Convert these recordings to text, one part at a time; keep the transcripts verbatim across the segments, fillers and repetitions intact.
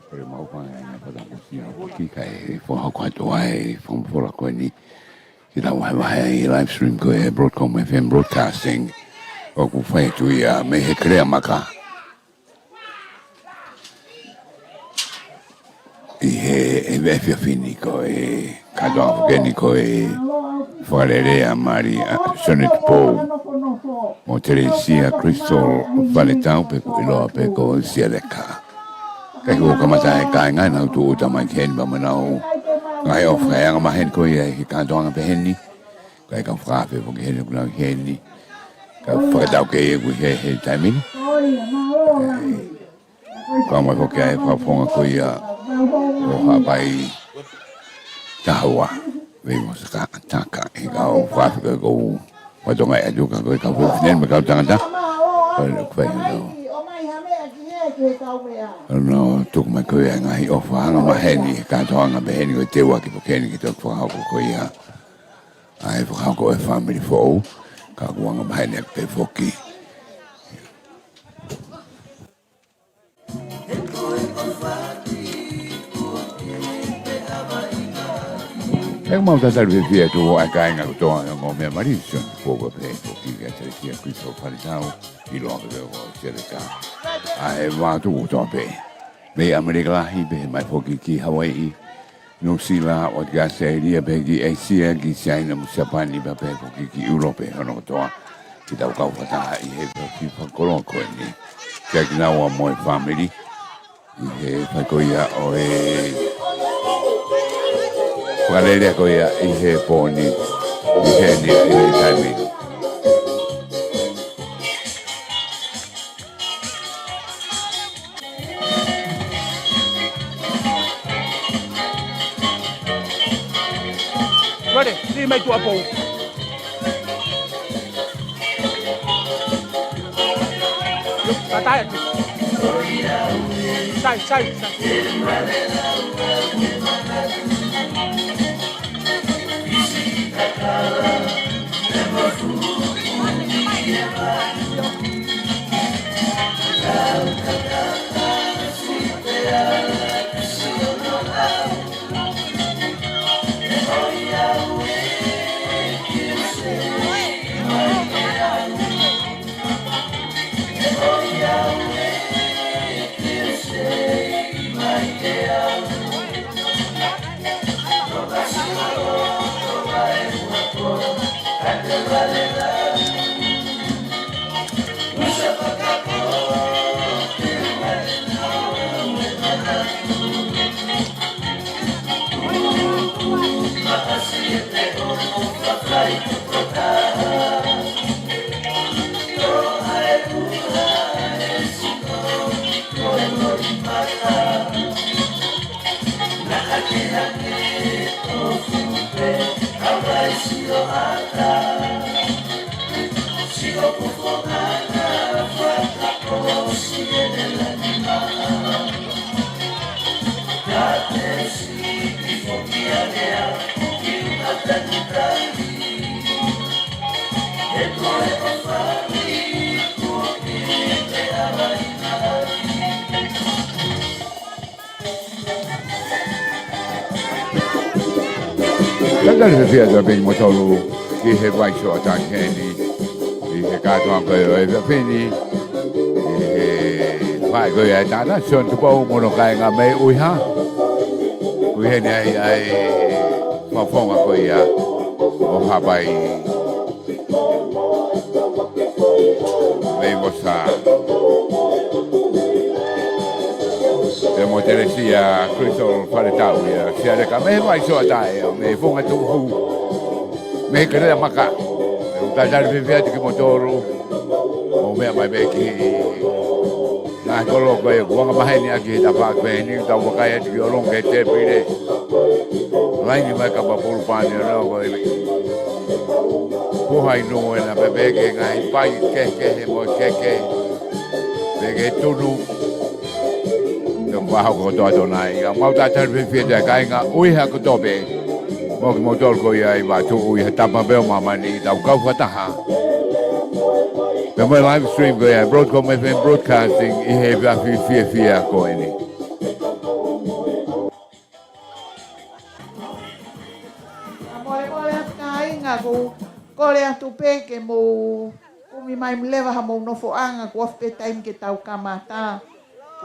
Ko e mau fanga e ngaahi fakamusia ʻoku ʻikai fakahoko atu ai e fakamolemole ko eni. Ke tau vahevahe ʻi he live stream ko e Broadcom F M Broadcasting. ʻOku fai atu ia mei he Keleamaka. ʻI he, he efiafi ni ko e kātoanga ko eni ko e fakalelei ʻa Mali ʻa Soneti Pou mo Telesia Crystal Faletau pe ʻoku ʻiloa pē ko Sialeka. Ka kuo kamata e kāinga ʻenau tūʻuta mai ki heni pea mo ʻenau ngaahi ʻofa ʻe anga maheni ko ia ʻi he kātoanga pehē ni. Ka e kau fakaafe foki heni ʻoku nau ʻi heni. Ka fakatau ke ʻi he, he taimi ni. Ka mai foki ai e fakafofonga ko ia ʻo Haʻapai Taua. Vei mo Saka Taka ʻi he kau fakaafe ko e kau fatongia ʻa Tuka ko e kau fefine mo e kau tangata. Ko e kau fai hana. ʻOku nau tuku mai ko ia e ngaahi ʻofa anga maheni, kātoanga pehē ni ko e teuaki foki heni ke toki fakahoko ko ia ʻa e fakahoko e fāmili foʻou, ka ʻoku anga maheni ʻaki pē foki. ʻOku mau tatali fiefia atu ʻa e kāinga kotoa ʻo e ongo meʻa Mali, Sione Pou pea pehē foki kia Telesia Crystal Faletau, ʻiloa pē ko Sialeka. ʻA e vātuʻu kotoa pē. Mei ʻAmelika lahi pehē mai foki ki Hawaiʻi, Nuʻusila, ʻo ki ʻAositelēlia pea ki ʻĒsia, ki Siaina mo Siapani pea pehē foki ki ʻIulope hono kotoa. Ke tau kau fakataha ʻi he efiafi fakakoloa ko eni. Kia kinaua mo e fāmili. ʻI he fai ko ia ʻo e fakalelei ko ia ʻi he pō ni. ʻI heni ʻi he taimi ni. Ready, see you, mate, to a pole. Look, tataya tu. Sai, sai, sai. Tatali fiefia atu pē kimoutolu ki he vaisoa taki heni ʻi he kātoanga ko e efiafi ni. ʻI he fai ko ia ʻa e tangata Sione Tupou mo hono kāinga mei ʻUiha. Ko ʻeni ai ʻa e fakafofonga ko ia ʻo Haʻapai Veivosa. Pea mo Telesia Crystal Faletau ia Sialeka mei he vaisoa taʻe, mei he funga tuʻu hū. Mei he Keleamaka. ʻOku tatali fiefia atu kimoutolu. ʻO meʻa mai pē ki he ngaahi kolo ko ē ʻoku anga maheni ʻaki he tafaʻaki pehē ni, tau vakai atu ki ʻolunga ki he tēpile. Laini mai kapa pulu pani ʻo nau ko e puha inu ena pē pehē ki he ngaahi pai kehekehe mo e keke. Pehē ki he tunu. Te u pahoko kotoa atu nai. ʻOku mau tatali fiefia atu ʻa e kāinga ʻUiha kotoa pē. Mo kimoutolu ko ia ʻi vātuʻu ʻi ha tapa pē ʻo māmani, tau kau fakataha. Mo e live stream ko ia, Broadcom F M Broadcasting, ʻi he efiafi fiefia ko eni. Mole mole atu kāinga, ko e kole atu pē ke mou kumi mai leva hamou nofoʻanga, kuo ofi pē taimi ke tau kamata.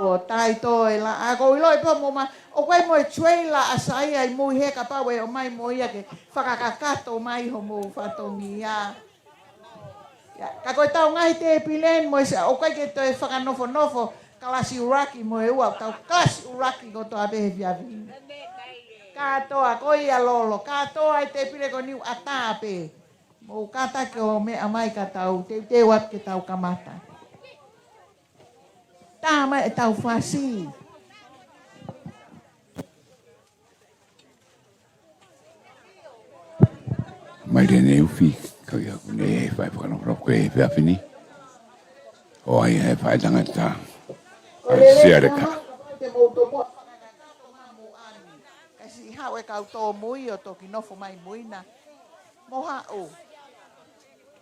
Kuo tā ʻetau laʻā, ko e ʻiloʻi pē mou ma, ʻoku ʻi ai mo e trailer ʻa Saia ʻi mui he kapau ʻe ʻomai mo ia ke fakakakato mai homou fatongia. ʻIa, ka ko ʻetau ngaahi tēpile ni mo e sa, ʻoku ʻikai ke toe fakanofonofo, kalasi ʻuluaki mo e ua, tau kalasi ʻuluaki kotoa pē he efiafi ni. Kātoa, ko ia Lolo, kātoa e tēpile ko eni ʻoku ʻatā pē. Mou kātaki ʻo meʻa mai ka tau teuteu atu ke tau kamata. Tā mai ʻetau fasi. Mai lele nei ufi, ka ia ku ne fai fakanofonofo ko e efiafi ni. ʻOku ʻi ai e faʻētangata ʻa Sialeka. Kasi haʻu e kau tōmui ʻo toki nofo mai mui na. Mou haʻu.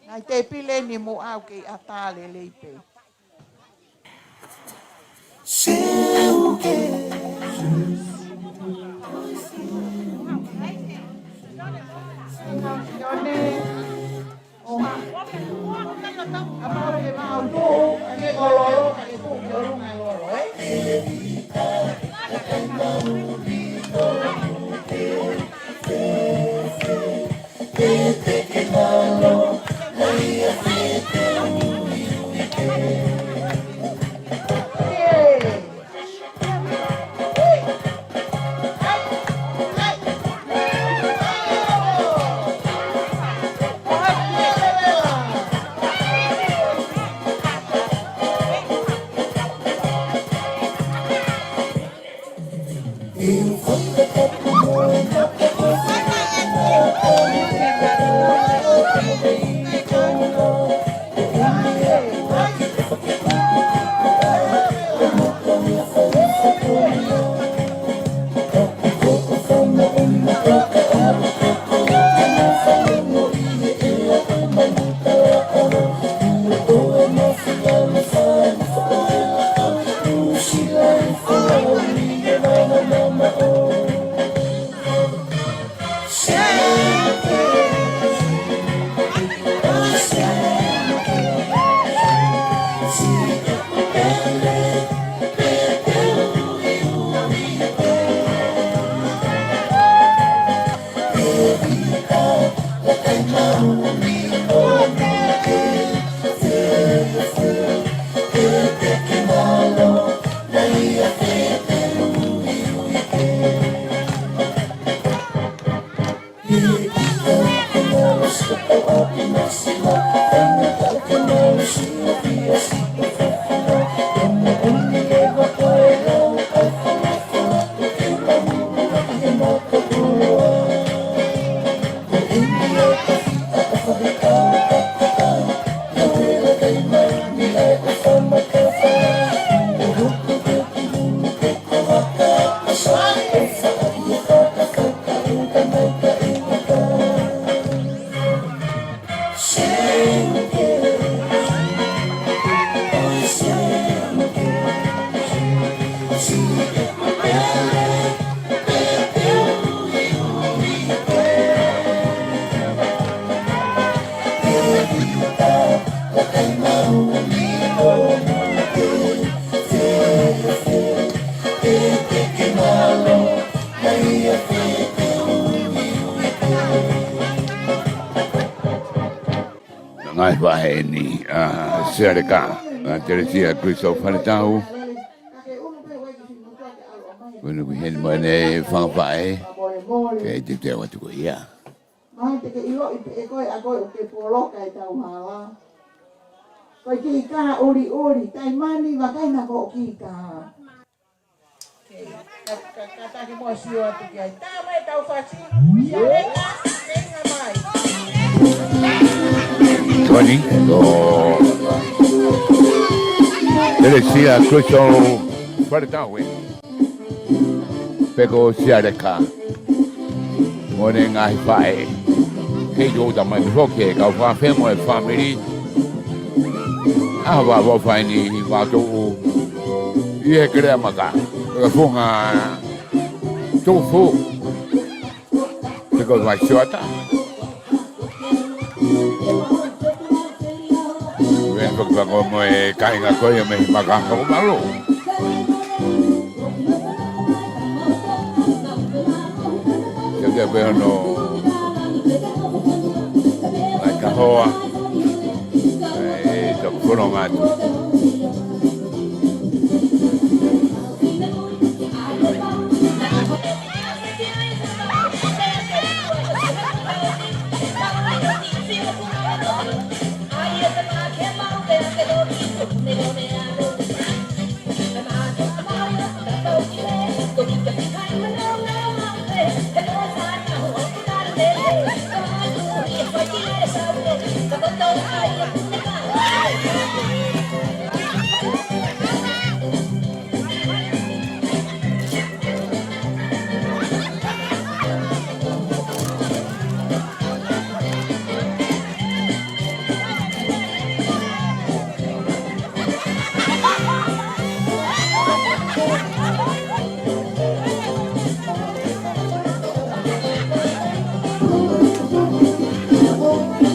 Ngaahi tēpile ni mou ʻau kei ʻatā lelei pē. Ngaahi faʻē ni, ʻa Sialeka, ʻa Telesia Kriso Faletau. Ko eni kuo heni mo ʻene fanga faʻē, ke teuteu atu ko ia. Mai te ke ʻiloʻi pē ʻe koe ʻa koe ʻoku ke poloka ʻetau hala. Ko e kiʻi kā ʻuliʻuli, taimi ni vakai na ko e kiʻi kā. Ka, ka, kātaki mo sio atu ki ai. Tā mai ʻetau fasi, Sialeka, meinga mai. Tony, ko Telesia Kriso Faletau ē. Pea ko Sialeka mo ʻene ngaahi faʻē. Kei tō ta mai foki e kau fafemo e fāmili. ʻA, vā, vā, fai ni, vā, tō ʻi he kelea maka. Ka funga tō fō. Te ko vai siota. Ven fakapako mo e kāinga ko ia mei Makahokumalu. Ke ke pē hono, ʻai ka hoa. ʻE, tau kono ngatu.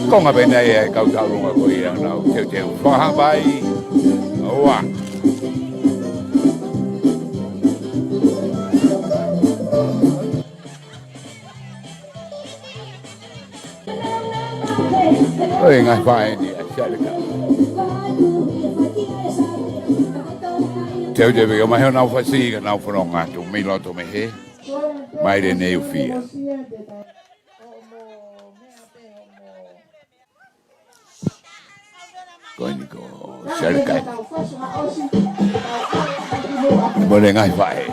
Konga pē ʻeni ʻa e kau tauʻolunga ko ia naʻa nau teuteu fakahā mai. ʻOua. ʻOi, ngaahi faʻē ni, ʻa Sharika. Teuteu pē ke ʻomai honau fasi, ka nau fononga atu mei loto mei hē. Mai le nei ufia. Ko eni ko Sharika. Mo e ngaahi faʻē.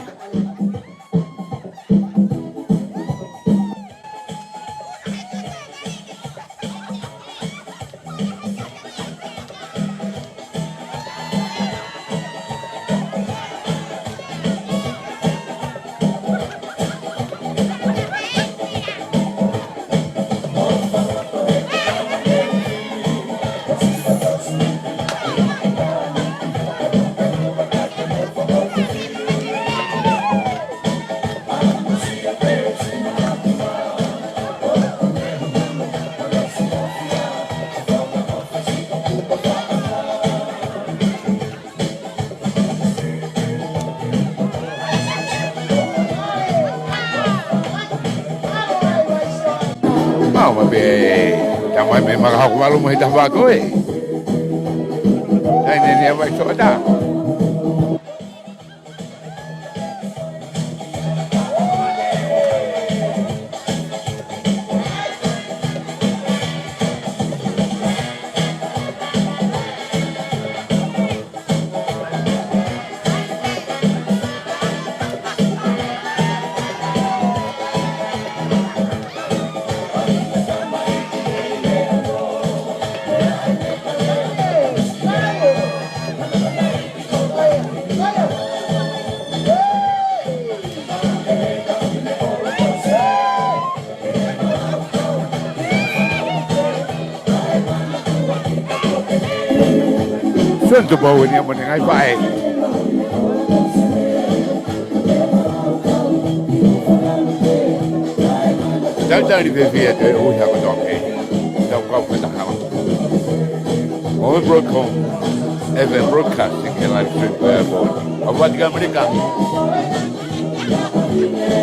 Mau ma pē, tamai mei Makahokumalu mo e taha ko ē. Taʻahine ni ʻa Vai Soʻata. Santo Paulo ni mo e ngaahi faʻē. Tau tau ni pē fia te u hako toke. Tau kau ka taha. Mo e Broadcom, F M Broadcasting, he live stream ko ia ʻa e pō. ʻA Vātika ʻAmelika.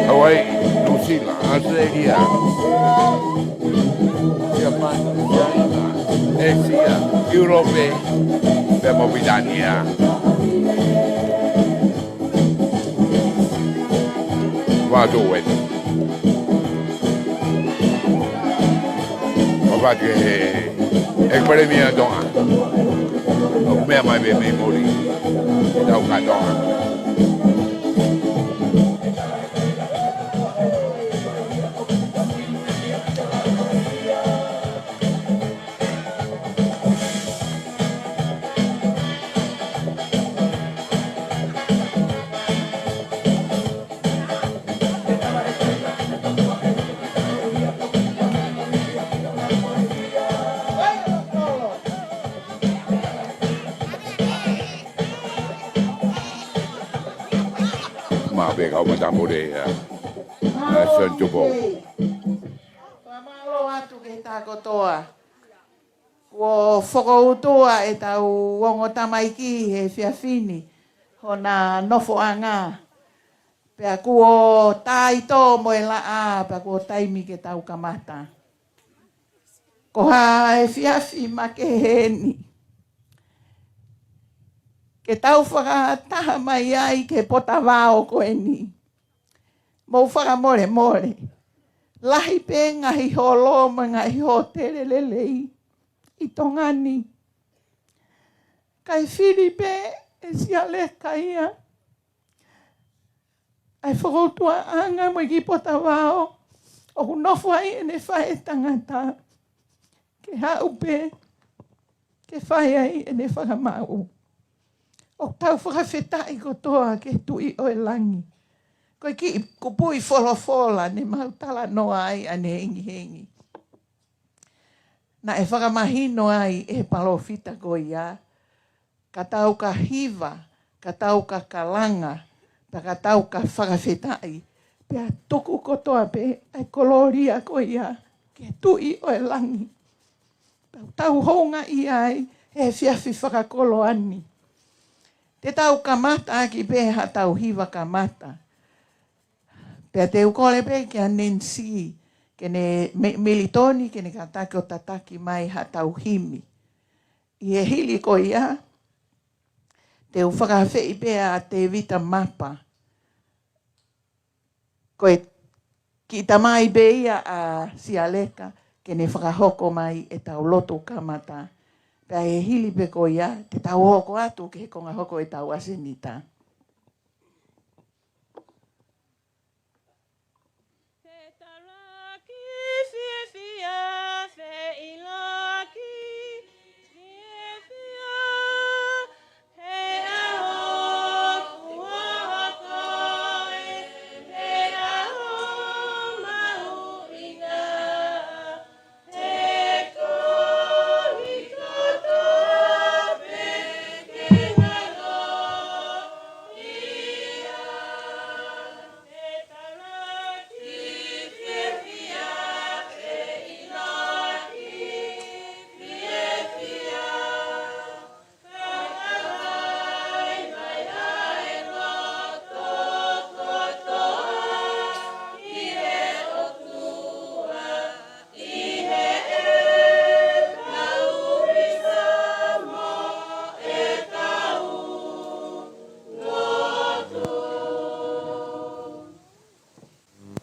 Hawaii, New Zealand, Australia. Japan, China, Asia, Europe, pea mo Pilitānia. Vatu wet. Vatu e, e Palēmia Tonga. ʻOku meʻa mai pē mei muli. Tau ka Tonga. Mā pē kau matamule, ʻa, ʻa Sione Tupou. Fakamālō atu ki he taha kotoa. Kuo fokoutua ʻetau ongo tamaiki he efiafi ni, hona nofoʻanga. Pea kuo taitō mo e laʻā, pea kuo taimi ke tau kamata. Ko ha efiafi makehe eni ke tau fakataha mai ai ki he potavao ko eni. Mou fakamolemole. Lahi pē ngaahi holo mo e ngaahi hōtele lelei ʻi Tonga ni. Kae fili pē ʻe Sialeka ia ʻa e fokoutuaʻanga mo e kiʻi potavao ʻoku nofo ai ʻene faʻētangata ke haʻu pē ke fai ai ʻene fakamaʻu. ʻOku tau fakafetaʻi kotoa ki he Tuʻi ʻo e langi. Ko e kiʻi kupuʻi folofola ne mau talanoa ai ʻanehengihengi, naʻe fakamahino ai ʻe he palōfita ko ia, ka tau ka hiva, ka tau ka kalanga, pea ka tau ka fakafetaʻi, pea tuku kotoa pē ʻa e kolōlia ko ia ki he Tuʻi ʻo e langi. Tau, tau houngaʻia ai he efiafi fakakoloa ni. Te tau kamata ʻaki pē haʻatau hiva kamata. Pea te u kole pē kia Nancy, ke ne, Me-, Melitoni, ke ne kātaki ʻo tataki mai haʻatau himi. ʻI he hili ko ia, te u fakaafeʻi pē ʻa Tevita Mapa. Ko e kiʻi tamai pē ia ʻa Sialeka, ke ne fakahoko mai ʻetau lotu kamata. Pea ʻi he hili pē ko ia, te tau hoko atu ki he konga hoko ʻetau ʻasenita. Te talaki fiefia, feʻiloaki fiefia, he ʻaho kuo hoko ʻi he ʻaho mahuʻinga.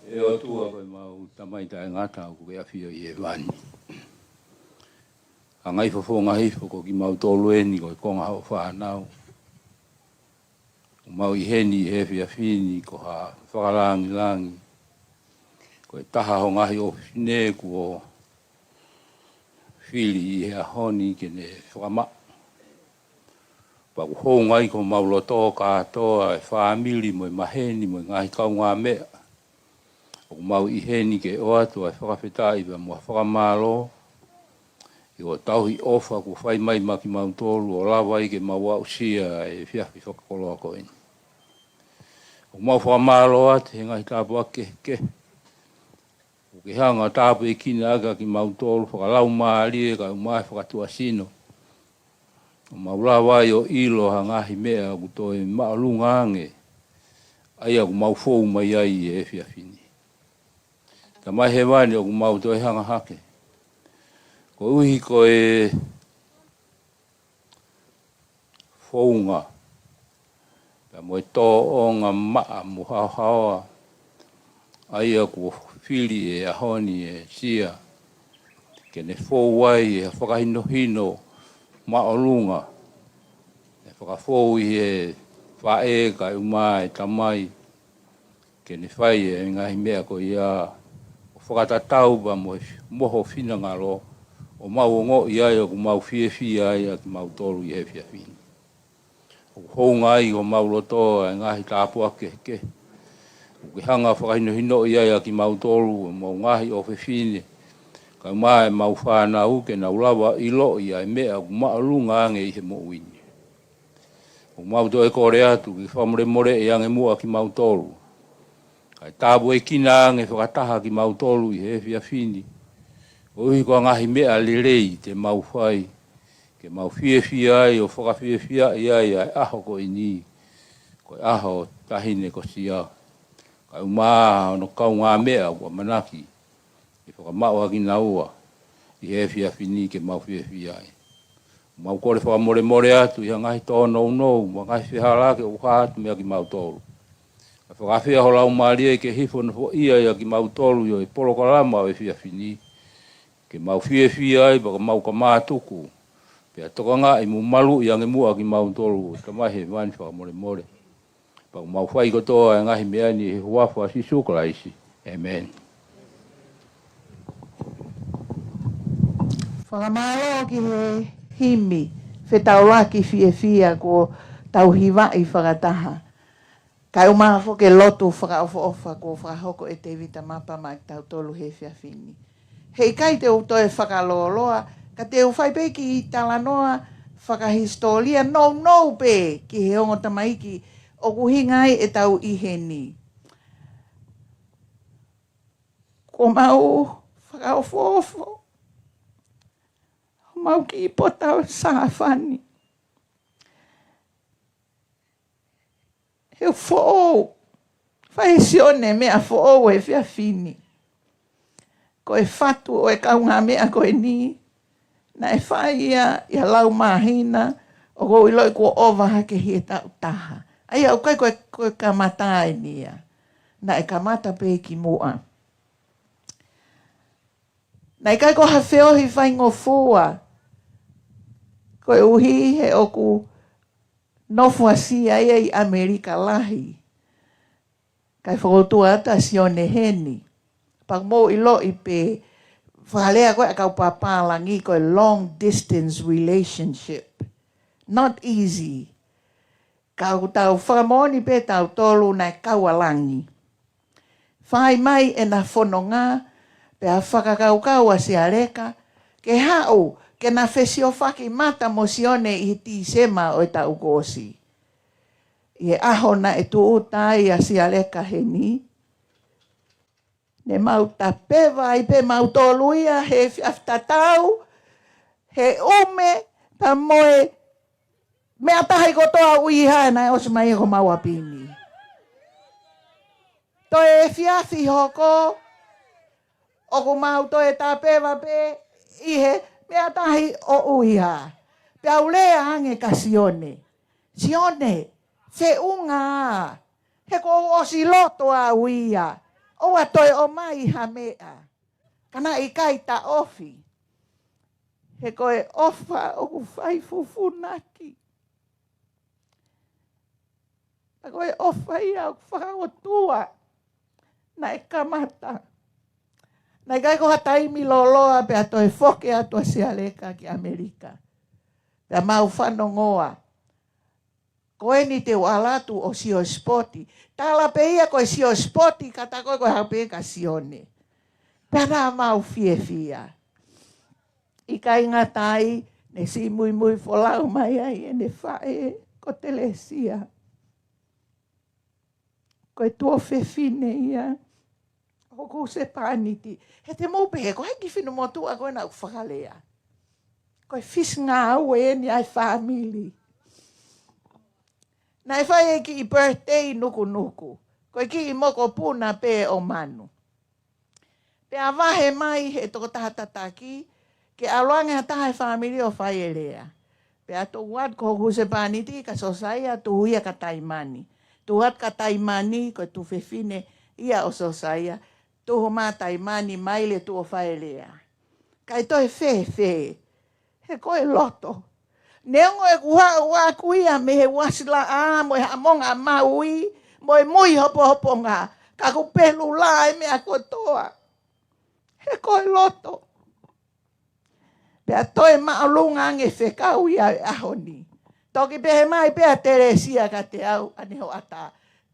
ʻE ʻOtua ko ʻemau Tamai taʻengata ʻoku ke ʻafio ʻi hēvani. Hanga ʻo fofonga hifo ko kimautolu eni ko e konga hoʻo fānau. ʻOku mau ʻi heni he efiafi ni ko ha fakalangilangi. Ko e taha ho ngaahi ʻofefine kuo fili ʻi he ʻaho ni ke ne fakamaʻa. Pea ʻoku hounga ʻi homau loto kātoa e fāmili mo e maheni mo e ngaahi kaungāmeʻa. ʻOku mau ʻi heni ke ʻoatu ʻa e fakafetaʻi pea mo e fakamālō ʻi hoʻo tauhi ʻofa kuo fai mai maʻa kimautolu ʻo lava ai ke mau aʻusia e efiafi fakakoloa ko eni. ʻOku mau fakamālō atu he ngaahi tāpuaki kehekehe. ʻOku ke hanga ʻo tāpuekina ʻaki kimautolu fakalaumālie kae ʻumaʻā e fakatuʻasino. ʻO mau lava ai ʻo ʻilo ha ngaahi meʻa ʻoku toe māʻolunga ange, ʻa ia ʻoku mau fou mai ai ʻi he efiafi ni. Tamai hēvani, ʻoku mau toe hanga hake. Koeʻuhi ko e founga pea mo e tōʻonga maʻa mo haohaoa, ʻa ia kuo fili he ʻaho ni ʻe Sia, ke ne fou ai he fakahinohino māʻolunga, ʻe fakafou ʻi he faʻē kae ʻumaʻā e tamai, ke ne fai e ngaahi meʻa ko ia ʻo fakatatau pea mo e, mo ho finangalo, ʻo mau ongoʻi ai ʻoku mau fiefia ai ʻa kimautolu ʻi he efiafi ni. ʻOku hounga ʻi homau loto e ngaahi tāpuaki kehekehe ʻoku ke hanga ʻo fakahinohinoʻi ai ʻa kimautolu, ʻemau ngaahi ʻofefine, kae ʻumaʻā ʻemau fānau, ke nau lava ʻo ʻiloʻi ʻa e meʻa ʻoku māʻolunga ange ʻi he moʻui ni. ʻOku ʻOku mau toe kole atu ke fakamolemoleʻi ange muʻa kimautolu, kae tāpuekina ange fakataha kimautolu ʻi he efiafi ni, koeʻuhi ko e ngaahi meʻa lelei te mau fai, ke mau fiefia ai ʻo fakafiefiaʻi ai ʻa e ʻaho ko eni, ko e ʻaho ʻo Taʻahine ko Sia. Kae ʻumaʻā hono kaungāmeʻa ʻoku ʻamanaki ke fakamaʻu ʻa kinaua ʻi he efiafi ni ke mau fiefia ai. Mau kole fakamolemole atu ʻi ha ngaahi tōnounou mo e ngaahi fehālaaki ʻoku hā atu meiate kimautolu. Kae fakaafeʻi ho Laumālie ke hifo nofoʻia ʻia kimautolu ʻi he polokalama ʻo e efiafi ni, ke mau fiefia ai pea ke mau kamata tuku, pea tokangaʻi mo maluʻi ange muʻa kimautolu, Tamai Hēvani, fakamolemole. Pea ʻoku mau fai kotoa e ngaahi meʻa ni ʻi he huafa ʻo Sīsū Kalaisi. ʻĒmeni. Fakamālō ki he himi, Fetaulaki Fiefia, kuo tau hivaʻi fakataha. Kae ʻumaʻā foki e lotu fakaʻofoʻofa kuo fakahoko ʻe Tēvita Mapa maʻa kitautolu he efiafi ni. Heʻikai te u toe fakalōloa, ka te u fai pē kiʻi talanoa fakahisitōlia nounou pē ki he ongo tamaiki ʻoku ʻuhinga ai ʻetau ʻi heni. Kuo mau fakaʻofoʻofa homau kiʻi pota ʻo Sāfani. He foʻou, fai ʻe Sione meʻa foʻou he efiafi ni. Ko e fatu ʻo e kaungāmeʻa ko eni, naʻe fai ia ʻi ha laumāhina, ʻoku ou ʻiloʻi kuo ʻova hake he taʻu taha. ʻA ia ʻoku ʻikai ko e, ko e kamata eni ia. Naʻe kamata pē kimuʻa. Naʻe ʻikai ko ha feohi faingofua, koeʻuhi he ʻoku nofo ʻa Sia ia ʻi ʻAmelika lahi. Kae fakatuʻu atu ʻa Sione heni. Pea mou ʻiloʻi pē, fakalea ko ē ʻa e kau pāpālangi ko e long distance relationship. Not easy. Ka ʻoku tau fakamoʻoni pē tautolu naʻe kau ʻa langi. Fai mai ʻena fononga, pea fakakaukau ʻa Sialeka ke haʻu ke na fesiofaki mata mo Sione ʻi Tīsema ʻo e taʻu kuo ʻosi. ʻI he ʻaho naʻe tūʻuta ai ʻa Sialeka heni, ne mau tapeva ai pē mautolu ia he efiafi tatau, he ʻume pea mo e meʻa tahi kotoa ʻuhiha naʻe ʻosi mai ko mau ʻapi ni. Toe efiafi hoko, ʻoku mau toe tapeva pē ʻi he meʻa tahi ʻo ʻuhiha. Pea u lea ange kia Sione. Sione, feʻunga ā. He kuo u ʻosi loto au ia. ʻOua toe ʻomai ha meʻa. Ka naʻe ʻikai taʻofi. He ko e ʻofa ʻoku fai fufunaki. Pea ko e ʻofa ia ʻoku fakaʻotua naʻe kamata. Naʻe ʻikai ko ha taimi lōloa pea toe foki atu ʻa Sialeka ki ʻAmelika. Pea mau fanongoa. Ko eni te u ʻalu atu ʻo sio sipoti. Tala pē ia ko e sio sipoti, ka tā ko ē ko e haʻu pē kia Sione. Pea naʻa mau fiefia. ʻIkai ngata ai, ne siʻi muimui folau mai ai ʻene faʻē ko Telesia. Ko e tuofefine ia ʻo hoku husepāniti. He te mou pehē, ko e hā e kiʻi finemotuʻa ko ena ʻoku fakalea? Ko e fisi ngāue eni ʻa e fāmili. Naʻe fai e kiʻi birthday nukunuku. Ko e kiʻi mokopuna pē ʻo Manu. Pea vahe mai he tokotaha tataki, ke ʻalu ange ha taha he fāmili ʻo fai e lea. Pea tuʻu atu ko hoku husepāniti kia Siosaia, tuʻu ia kia Taimani. Tuʻu atu kia Taimani, ko e tuofefine ia ʻo Siosaia, tuʻu mai Taimani mai leva tuʻu ʻo fai e lea. Kae toe fēfē, he ko e loto. Neongo ʻeku haʻu ʻaʻaku ia mei he Uasilaʻā mo e Haʻamonga Maui, mo e Mui Hopohoponga, ka ʻoku pelu lā e meʻa kotoa. He ko e loto. Pea toe māʻolunga ange fekau ia he ʻaho ni. Toki pehē mai pē ʻa Telesia kiate au, ʻAne Hoata,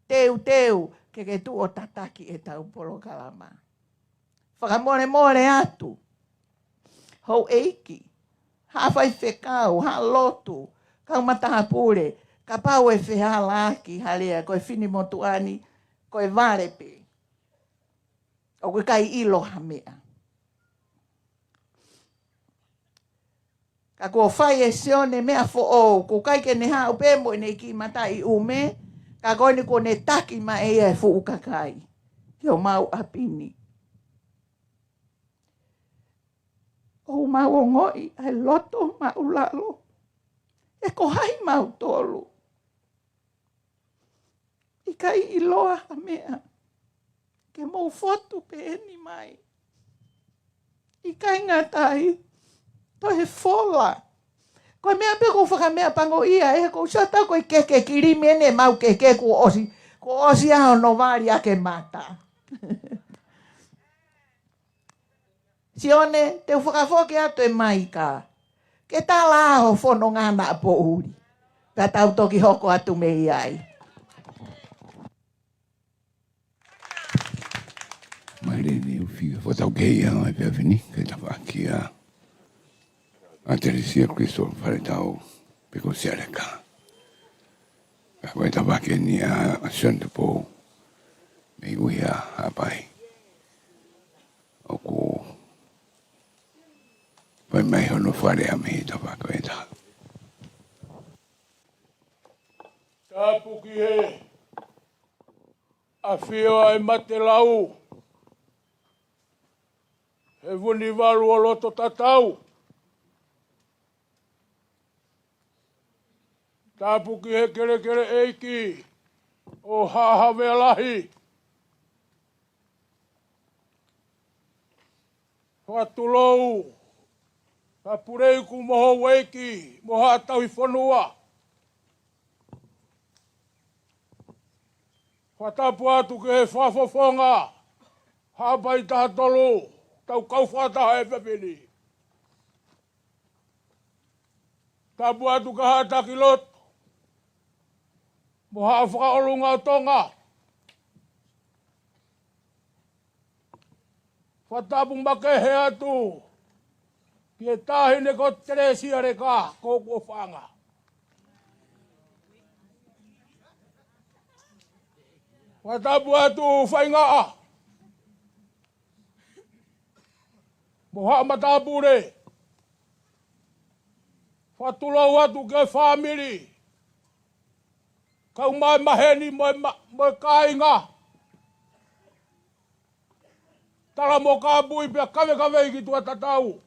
teuteu ke ke tuʻu ʻo tataki ʻetau polokalama. Fakamolemole atu. Houʻeiki, haʻa faifekau, haʻa lotu, kau matāpule, Kapau ʻe fehālaaki ha lea, ko e finimotuʻa ni, ko e vale pē. ʻOku ʻikai ʻilo ha meʻa. Ka kuo fai ʻe Sione meʻa foʻou, ʻoku ʻikai ke ne haʻu pē mo ʻene kiʻi mataʻi ʻume, ka ko eni kuo ne taki mai ʻe ia e fuʻu kakai ki homau ʻapi ni. ʻOku mau ongoʻi ʻa e loto maʻulalo. He ko hai mautolu? ʻIkai ʻiloa ha meʻa. Ke mou fotu pē eni mai. ʻIkai ngata ai, toe fola. Ko e meʻa pē ʻoku ou fakameʻapangoʻia, ʻe, ʻoku ou sio atu ko e keke kilimi eni ʻemau keke kuo ʻosi, kuo ʻosi ʻa hono vali ʻa e mata. Sione, te u fakafoki atu e maika. Ke tala ho fononga naʻa poʻuli. Pea tau toki hoko atu mei ai. Mai lele ʻufi, fotau ke ia mai pea fini, ke tafakia. ʻA Telesia Christopher Faletau, pe ko Sialeka. Ka ko e tafake ni ʻa Sione Tupou, mei Uiha, Haʻapai. ʻOku fai mai hono fale ʻa mei tafake ʻe taha. Tapu ki he ʻafio ʻa e mate lau, he Vunivalu ʻo loto tatau. Tapu ki he kelekele ʻeiki ʻo Haʻa Havea Lahi. Fakatulou, Tapuleiku mo Houʻeiki, mo Haʻa Tauhi Fonua. Fakatapu atu ki he fakafofonga Haʻapai Taha Tolu, tau kau fakataha he efiafi ni. Tapu atu ki Haʻa Taki Lotu mo Haʻa Fakaʻolunga ʻo Tonga. Fakatapu makehe atu ki he taʻahine ko Telesia Leka, ko hoku ʻofaʻanga. Fakatapu atu Faingaʻa mo haʻa matāpule. Fakatulou atu ki he fāmili, kau mai maheni mo e ma-, mo e kāinga. Tala mo kāpui pea kavekavei ki tuʻa tatau.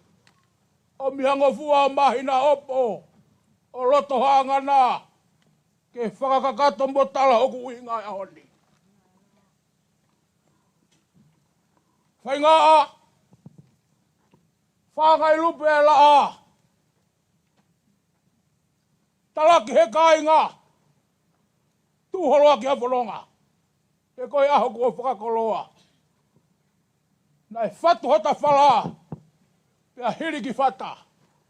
ʻOmi ha ngofua ʻo māhina ʻopo, ʻo loto hangana, ke fakakakato mo tala hoku ʻuhinga he ʻaho ni. Faingaʻa, fāngai lupe ʻa e laʻā. Talaki he kāinga, tuʻu holo ʻaki ha fononga. He ko e ʻaho kuo fakakoloa. Naʻe fatu hota fala, pea hili ki fata,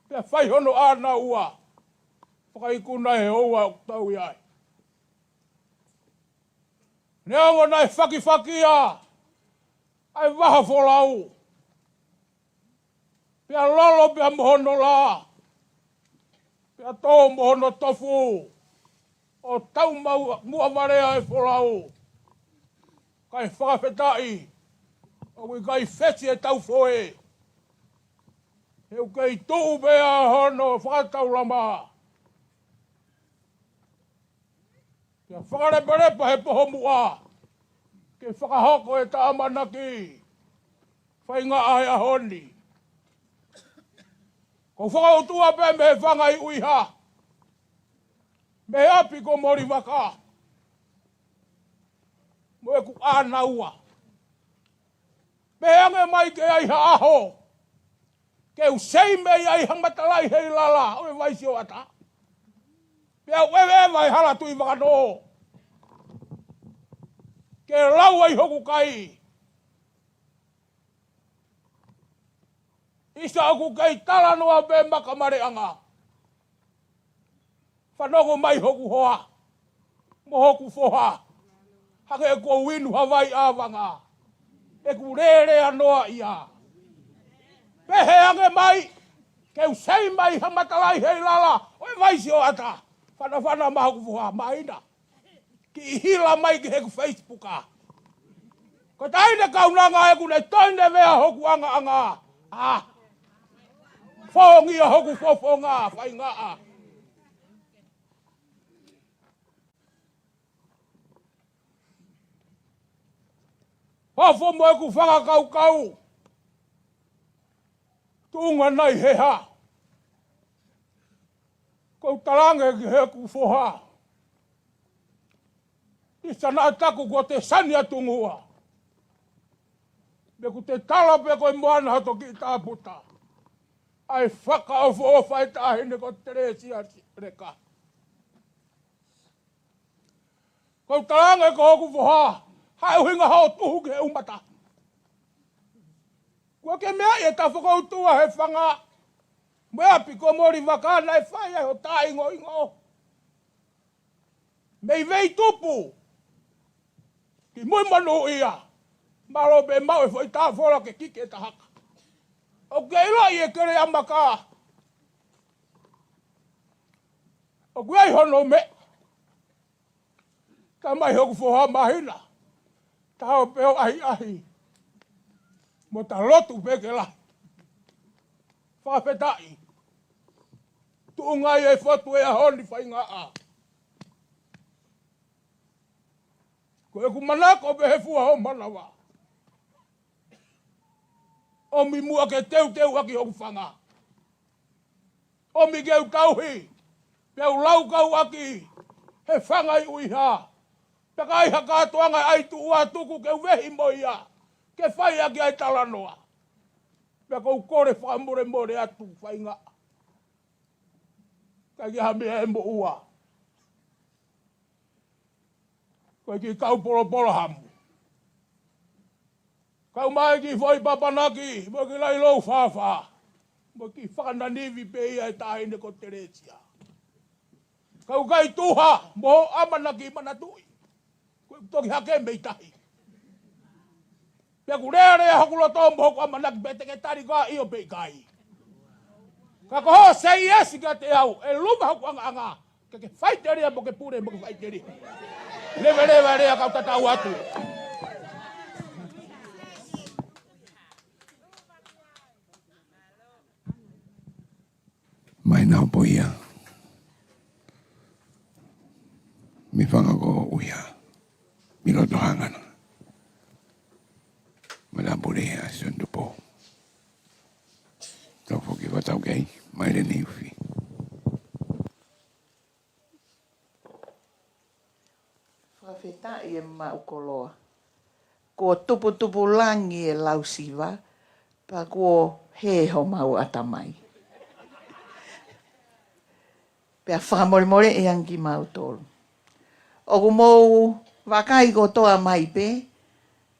pea fai hono ʻānaua. Fakaikuna he houa ʻoku tau ʻi ai. Neongo naʻe fakifakia ʻa e vaha folau, pea lolo pea mo hono lā, pea tō mo hono tofu, ʻo tau mau muʻa valea e folau. Kae fakafetaʻi, ʻoku ʻikai fesi e tau foe. He ʻoku kei tuʻu pea hono fakataulama. Pea fakalepalepa he poho muʻa, ke fakahoko e taʻamanaki Faingaʻa he ʻaho ni. Ko e fakautua pē mei he fanga ʻi ʻUiha, mei he ʻapi ko Molivaka, mo ʻeku ʻānaua. Pehē ange mai ke ʻi ai ha ʻaho, ke u sei mei ai ha matalaʻi heilala ʻo e vaisi ʻo ʻAta. Pea u ʻeveʻeva he hala Tuʻivakanō, ke lau ai hoku kai. ʻIsa ʻoku kei talanoa pē maka maleʻanga. Fanongo mai hoku hoa, mo hoku foha. Hangē kuo u inu ha vai ʻāvanga. ʻEku lēlea noa ia. Pehē ange mai, ke u sei mai ha matalaʻi heilala ʻo e vaisi ʻo ʻAta. Fanafana mai hoku foha Mahina. Kiʻi hila mai ki heʻeku Facebook ā. Ko e taʻahine kaunanga ʻeku ne toe nevea hoku angaʻanga. Ā. Fongia hoku fofonga, Faingaʻa. Fofo mo ʻeku fakakaukau. Tuʻunga nai he hā. Ko u talaange ki heʻeku foha. ʻI sana taku ko te sani atu ngua. Pea ko te tala pē ko e moana hoto kiʻi tāputa. ʻAi fakaʻofoʻofa e taʻahine ko Telesia Leka. Ko u talaange ko hoku foha, haʻu hinga hoʻo tuhu ki he ʻumata. Kuo ke meaʻi e tafakoutua he fanga, mo e ʻapi ko Molivaka naʻe fai ai ho taʻeingoingo. Mei Veitupu, ki Muimonūʻia, mālō pē maʻu e foʻi tāfola ke kiki e tahaka. ʻOku ke ʻiloʻi e kele ʻa Maka. ʻOku ʻi ai hono meʻa. Talamai hoku foha Mahina. Tau pē ʻo ʻahiʻahi. Mo ta lotu pē ke lahi. Fakafetaʻi. Tuʻunga ʻi he fotu e ʻaho ni Faingaʻa. Ko ʻeku manako pē he fua ho manava. ʻOmi muʻa ke teuteu ʻaki hoku fanga. ʻOmi ke u tauhi, pea u laukau ʻaki he fanga ʻi ʻuiha. Pea ka ʻi ai ha kātoanga ʻai tuʻu atu ke u vehi mo ia, ke fai ʻaki ai talanoa. Pea ko u kole fakamolemole atu Faingaʻa. Ka ʻi ai ha meʻa ʻe moʻua. Ko e kiʻi kau polopolo hamu. Kau mai ki foʻi papanaki, mo ki lai lou fāfā. Mo ki fakananivi pē ia e taʻahine ko Telesia. Kau kai tuha, mo ʻamanaki manatuʻi. Ko e toki hake mei tahi. Pea ku lea lea hoku loto mo hoku ʻamanaki pē te ke tali koā ʻio pe ʻikai. Ka ko hoʻo say yes kiate au, ʻe luma hoku angaʻanga. Ke ke faʻiteliha mo ke pule mo ke faʻiteliha. Leveleva lea kau tatau atu. Mai na o po ia. Mi fanga ko uia. Mi loto hangana. Mai na pule a Sion Tupo. Tau foki ko tau kei. Mai le ni ufi. Fakafetaʻi e maʻu koloa. Kuo tuputupulangi e lausiva, pea kuo hē homau ʻatamai. Pea fakamolemoleʻi ange kimautolu. ʻOku mou vakai kotoa mai pē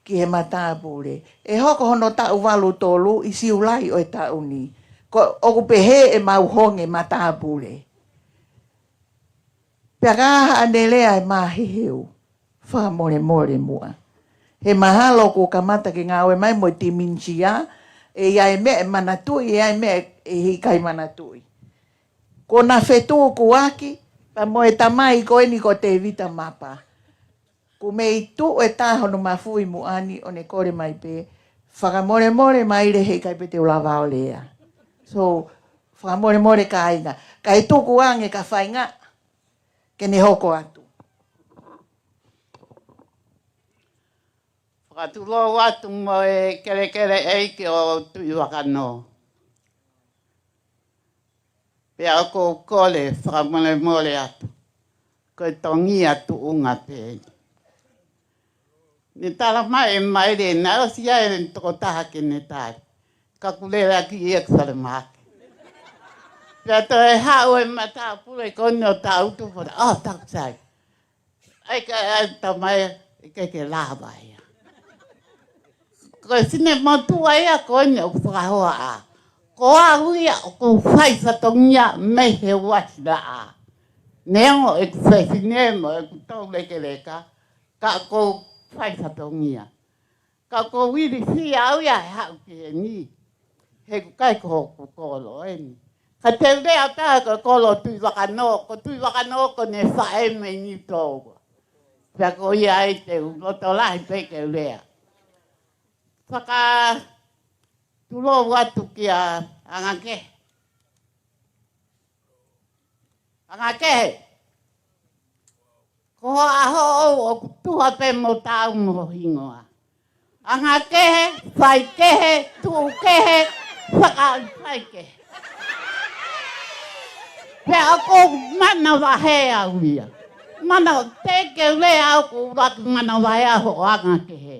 ki he matāpule. ʻE hoko hono taʻu valu tolu ʻi Siulai ʻo e taʻu ni. Ko, ʻoku pehē ʻemau honge matāpule. Pea ka haʻane lea e māheheu, fakamolemole muʻa. He mahalo kuo kamata ke ngāue mai mo e dementia, ʻe ʻi ai e meʻa ʻe manatuʻi, ʻe ʻi ai e meʻa ʻe ʻikai manatuʻi. Ko na fetukuaki, pea mo e tamai ko eni ko Tevita Mapa. Kuo mei tuʻu e tā hono mafui muʻa ni ʻo ne kole mai pē, fakamolemole mai le heʻikai pē te u lava ʻo lea. So, fakamolemole kāinga. Kae tuku ange kia Faingaʻa, ke ne hoko atu. Fakatulou atu mo e kelekele ʻeiki ʻo Tuʻivakanō. Pea ʻoku ou kole fakamolemole atu. Ko e tongia tuʻunga pē eni. Ne tala mai e maile naʻe ʻosi ai e tokotaha ke ne tali. Ka ku lele ʻaki ia ki Salemake. Pea toe haʻu e matāpule ko eni ʻo tautu fora. ʻO taku sai. ʻAi ka ʻai tamai ʻikai ke lava ia. Ko e finemotuʻa ia ko eni ʻoku fakahoa ā. Ko au ia ʻoku ou fai fatongia mei he uasi laʻā. Neongo ʻeku fefine mo ʻeku tau lekeleka, ka ʻoku ou fai fatongia. Ka ʻoku ou ilifia au ia he haʻu ki heni. He ʻikai ko hoku kolo eni. Ka te u lea atu ko e kolo Tuʻivakanō, ko Tuʻivakanō ko ʻene faʻē mei Niutōua. Pea ko ia ai te u loto lahi pē ke u lea. Fakatulou atu kia Angakehe. Angakehe. Ko hoʻo ʻaho ʻoʻou ʻoku tuha pē mo taau mo ho hingoa. Angakehe, faikehe, tuʻukehe, fakafaikehe. Pea ʻoku ou manavahē au ia. Mana te ke lea au ʻoku ou laki manavahē au hoʻo Angakehe.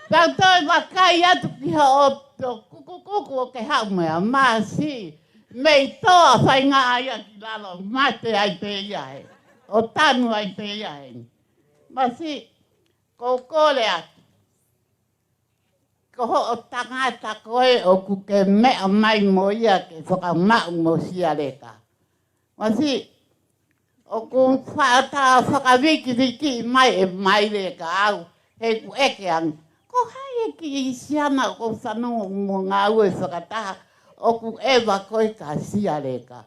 Pea u toe vakai atu ki hoʻo kukukuku ʻoku ke haʻu mo ia, masiʻi. Mei toa faingataʻa ia ki lalo, mate ai pē ia ē. ʻO tanu ai pē ia ē. Masiʻi, ʻoku ou kole atu. Ko hoʻo tangata ko ē ʻoku ke meʻa mai mo ia ke fakamaʻu mo Sialeka. Masiʻi, ʻoku faʻa fakavikivikiʻi mai ʻe Maile kia au, he ʻoku ʻeke ange. Ko hai e kiʻi siana ʻoku ou fanongo mo ngāue fakataha ʻoku ʻeva ko ē kia Sialeka.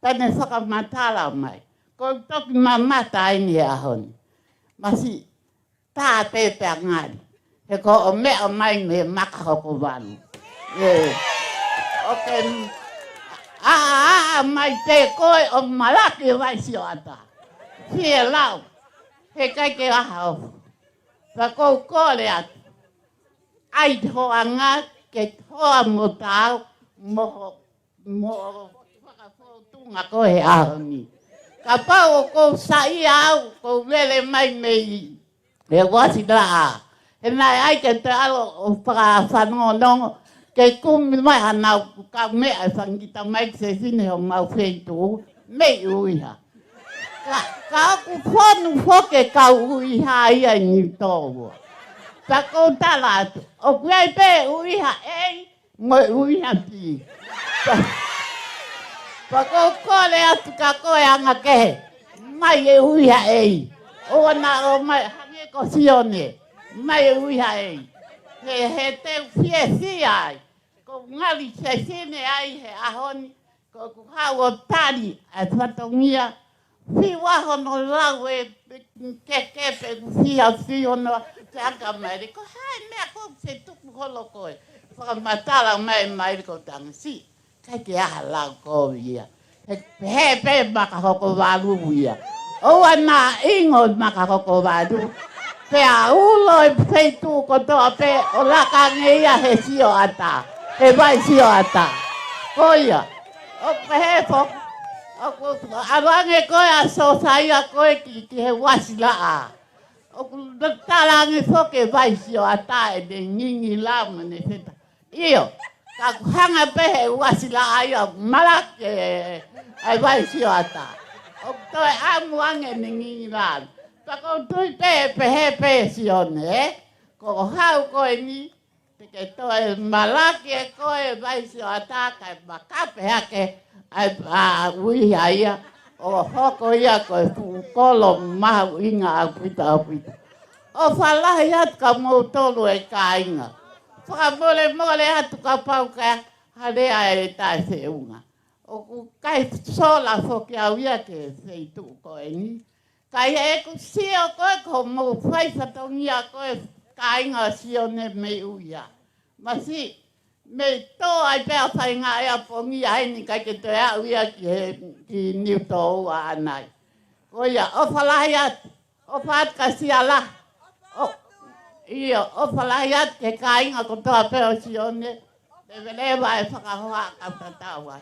Pea ne fakamatala mai. ʻOku ou toki mamata ai ni he ʻaho ni. Masiʻi, tā pē pea ngali. He ko hoʻo meʻa mai mei Makahokovalu. ʻE. ʻOku ke ʻaʻa mai pē koe ʻo malaki e Vai Sioʻata. Fie lau. He ʻikai ke ʻaha ʻofa. Pea ʻoku ou kole atu. ʻAi ho anga ke hoa mo taau mo ho mo fakafōtunga ko e ʻaho ni. Kapau ʻoku ou saiʻia au, ʻoku ou lele mai mei he uasi laʻā. He naʻe ʻai ke te ʻalu ʻo fakafanongonongo, ke kumi mai hanau kau meʻa e fanga kiʻi tamaiki fefine homau feituʻu, mei ʻUiha. Ka, ka ʻoku fonu foki e kau ʻUiha ia ʻi Niutōua. Pea ʻoku ou tala atu, ʻoku ʻi ai pē ʻUiha A, mo e ʻUiha B. Pea ʻoku ou kole atu kia koe Angakehe. Mai e ʻUiha A. ʻOua naʻa ō mai hangē ko Sione. Mai e ʻUiha A. He, he te u fiefia ai. ʻOku ou ngali fefine ai he ʻaho ni. ʻOku ou haʻu ʻo tali ʻa e fatongia. Fiu hono lau e keke pe kusia fiu hono te aka mai. Ko hai meʻa ko se tuku holo koe. Fakamatala mai mai ko tangasi. ʻIkai ke ʻaha lau ko ia. He, he pē Makahokovalu ia. ʻOua naʻa ʻingo Makahokovalu. Pea ulo e feituʻu kotoa pē ʻo laka ange ia he Sioʻata. He Vai Sioʻata. Ko ia. ʻOku pehē foki, ʻoku ʻalu ange koe ʻa Sosaia ko ē ki, ki he uasi laʻā. ʻOku tala ange foki e Vai Sioʻata ʻene ngingila mo ʻene feta. ʻIo, ka ʻoku hanga pē he uasi laʻā ia ʻo malaki e, e Vai Sioʻata. ʻOku toe ʻamu ange ʻene ngingila. Pea ʻoku ou tui pē, pehē pē Sione, ē? Ko hoʻo haʻu ko eni, te ke toe malaki ʻe koe e Vai Sioʻata kae makape hake ʻa e, ʻa, ʻUiha ia, ʻo hoko ia ko e fuʻu kolo mahuʻinga ʻaupito, ʻaupito. ʻOfa lahi atu kia moutolu e kāinga. Fakamolemole atu kapau ʻoku ʻi ai ha lea ʻe taʻefeʻunga. ʻOku ʻikai sola foki au ia ki he feituʻu ko eni. Ka ʻi heʻeku sio ko ē ko hoʻomou fai fatongia ko ē kāinga Sione mei ʻUiha. Masiʻi, mei tō ai pē ʻa faingaʻia pongia heni ʻikai ke toe aʻu ia ki he, ki Niutōua ʻanai. Ko ia, ʻofa lahi atu, ʻofa atu kia Sialeka. ʻO, ʻio, ʻofa lahi atu ki he kāinga kotoa pē ʻo Sione. Leveleva e fakahoha kau tatau ai.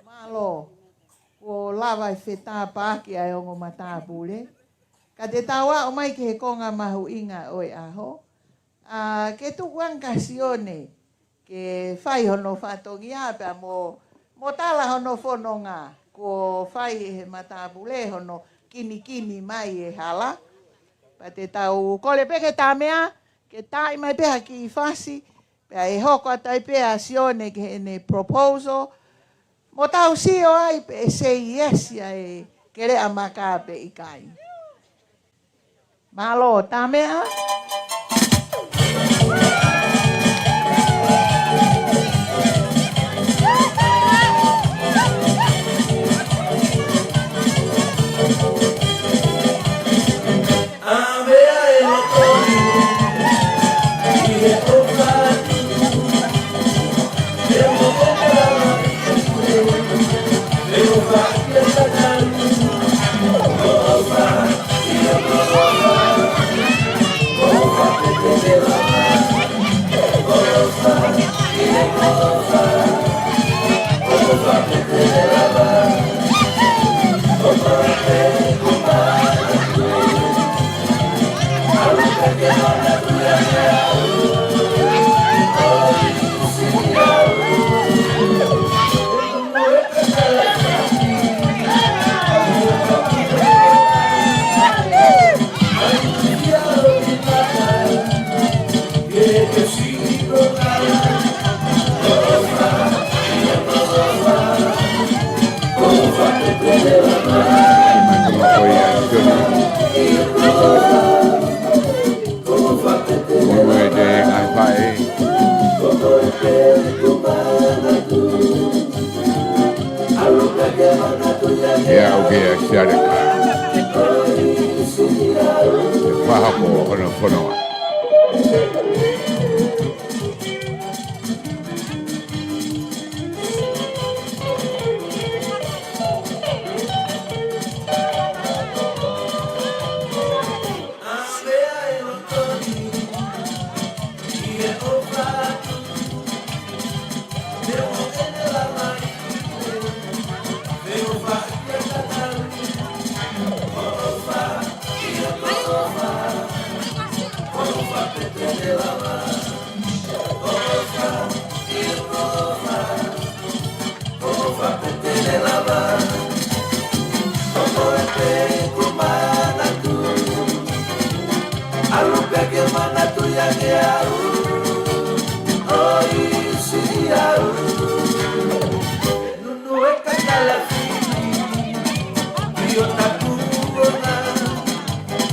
Mālō. Kuo lava e fetāpaaki ʻa e ongo matāpule. Ka te tau aʻu mai ki he konga mahuʻinga ʻo e ʻaho. ʻA, ke tuku ange kia Sione, ke fai hono fatongia pea mo, mo tala hono fononga. Kuo fai ʻe he matāpule hono kinikini mai e hala. Pea te tau kole pē ke tamea, ke taaʻi mai pē ha kiʻi fasi, pea ʻe hoko atu ai pē ʻa Sione ki heʻene proposal, mo tau sio ai pe ʻe say yes ia e Keleʻa Maka pe ʻikai. Mālō, tamea. ʻIa, ʻoku ʻikai ke ʻasi ʻa e leka. ʻE fai hake hono fono.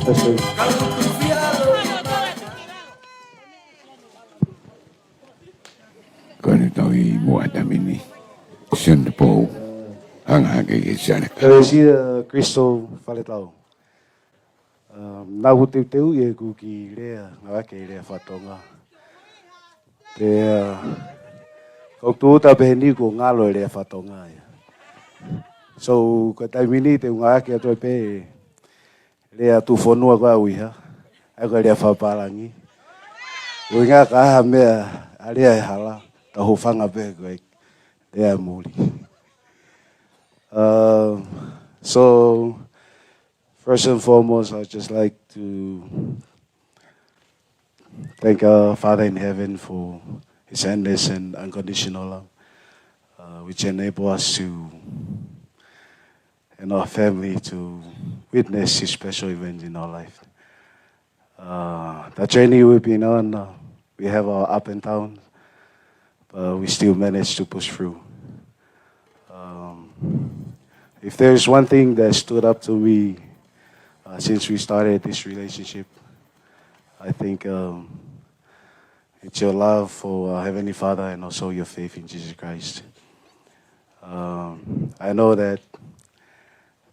That's it. Ko ʻene tau ʻi muʻa he taimi ni. Sione Pou. Hanga hake ki he siale. ʻEkelesia Kristo Faletau. Um, naʻa ku teuteuʻi ʻeku kiʻi lea, ngāueʻaki e lea faka-Tonga. Pea, uh, ko e tuʻuta pē heni kuo ngalo e lea faka-Tonga ia. So, ko e taimi ni te u ngāueʻaki atu ai pē lea tuʻufonua ko ē ʻa e ʻuhiha, ʻa ia ko e lea fakapālangi. ʻUhinga ka ʻi ai ha meʻa ʻa e lea ʻi he hala, tau hūfanga pē ko e lea muli. Um, so, first and foremost, I'd just like to thank our Father in Heaven for His endless and unconditional love, uh, which enable us to, and our family to witness His special event in our life. Uh, the journey we've been on, uh, we have our up and downs, but we still manage to push through. Um, if there's one thing that stood up to me, uh, since we started this relationship, I think, um, it's your love for our Heavenly Father and also your faith in Jesus Christ. Um, I know that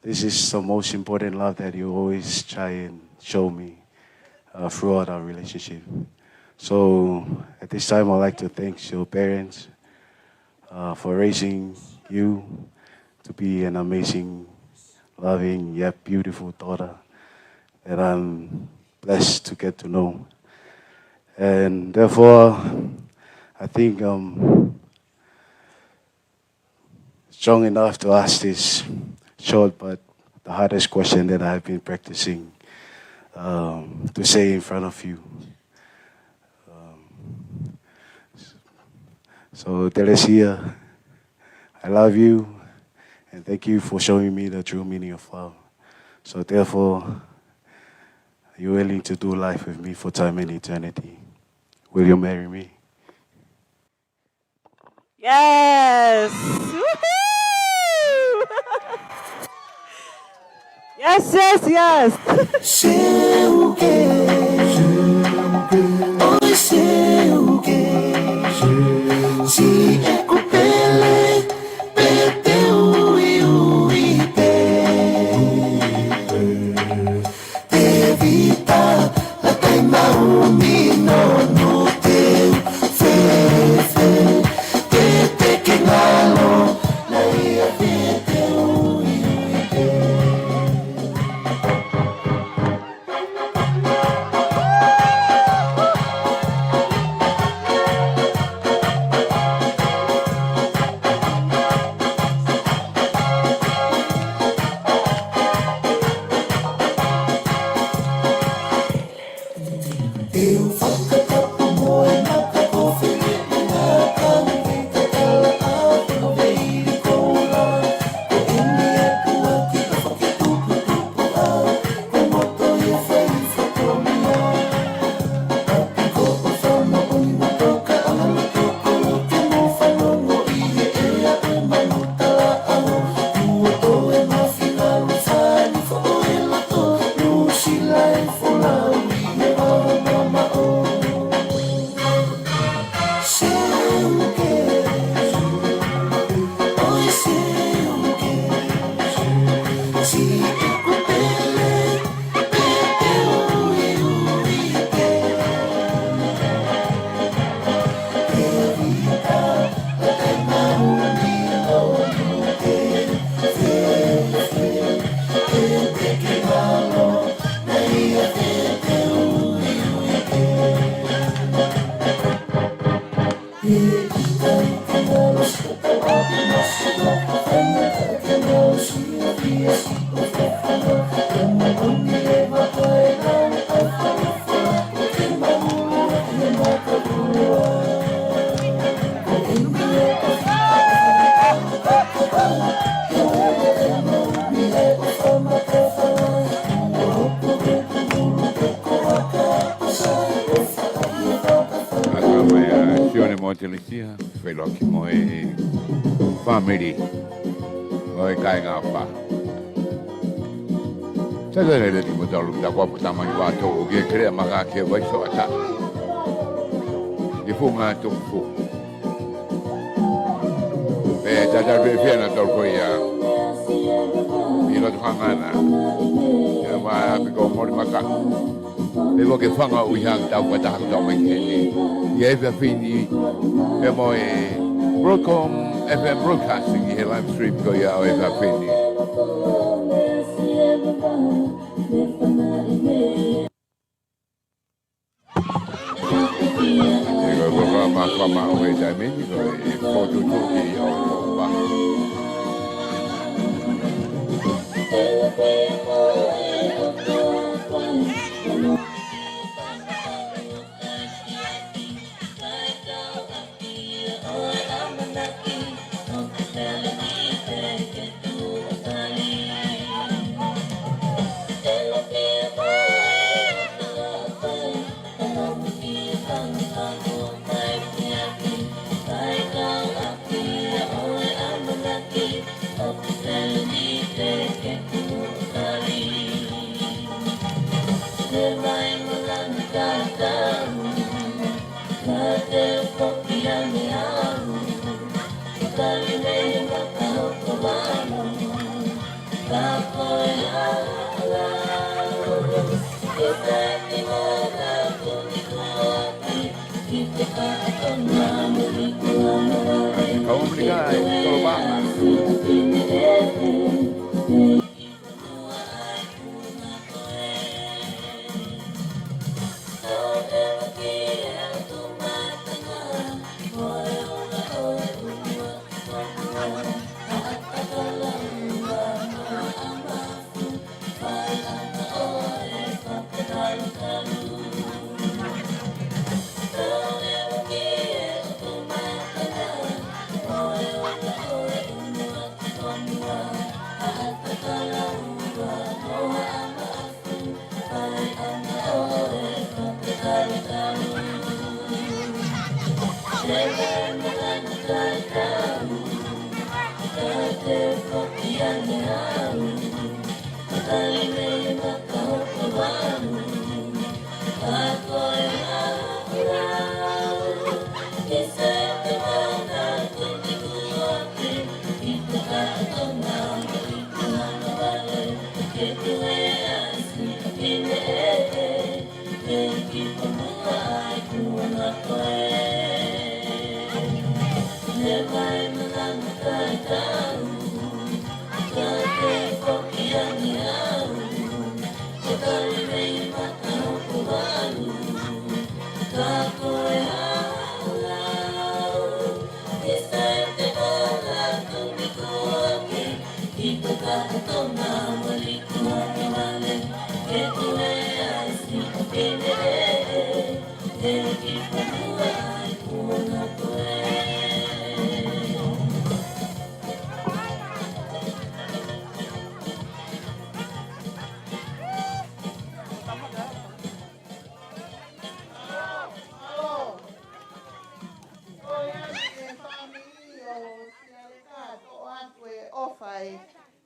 this is the most important love that you always try and show me, uh, throughout our relationship. So at this time, I'd like to thank your parents, uh, for raising you to be an amazing, loving, yet beautiful daughter that I'm blessed to get to know. And therefore, I think, um, strong enough to ask this short but the hardest question that I've been practicing, um, to say in front of you. Um, so, Telesia, I love you, and thank you for showing me the true meaning of love. So, therefore, are you willing to do life with me for time and eternity? Will you marry me? Yes. Woohoo! Yes, yes, yes. Seuke, ʻoi seuke, siʻeku pele, pea te u uiuiʻi pē. ʻA ka mai ʻa Sione Motelisia, feiloaki mo e fāmili ʻo e kāinga ʻofa. Sa ta lele ti mo talu ta kua puta mai wa to o ke kere ma ka ke vai so ata. Di fu nga to fu. E ta ta be fia na tol ko ia. I lo to hangana. Ia ma a piko mori maka. Pe ko ke fanga ui hang tau ka taha tau mai heni. Ia e fia fini. Pe mo e Broadcom F M Broadcasting i he live stream ko ia ʻo e fia fini. E ko e polokalama fama ʻo e taimi ni ko e fotu tuki ʻo e kopa.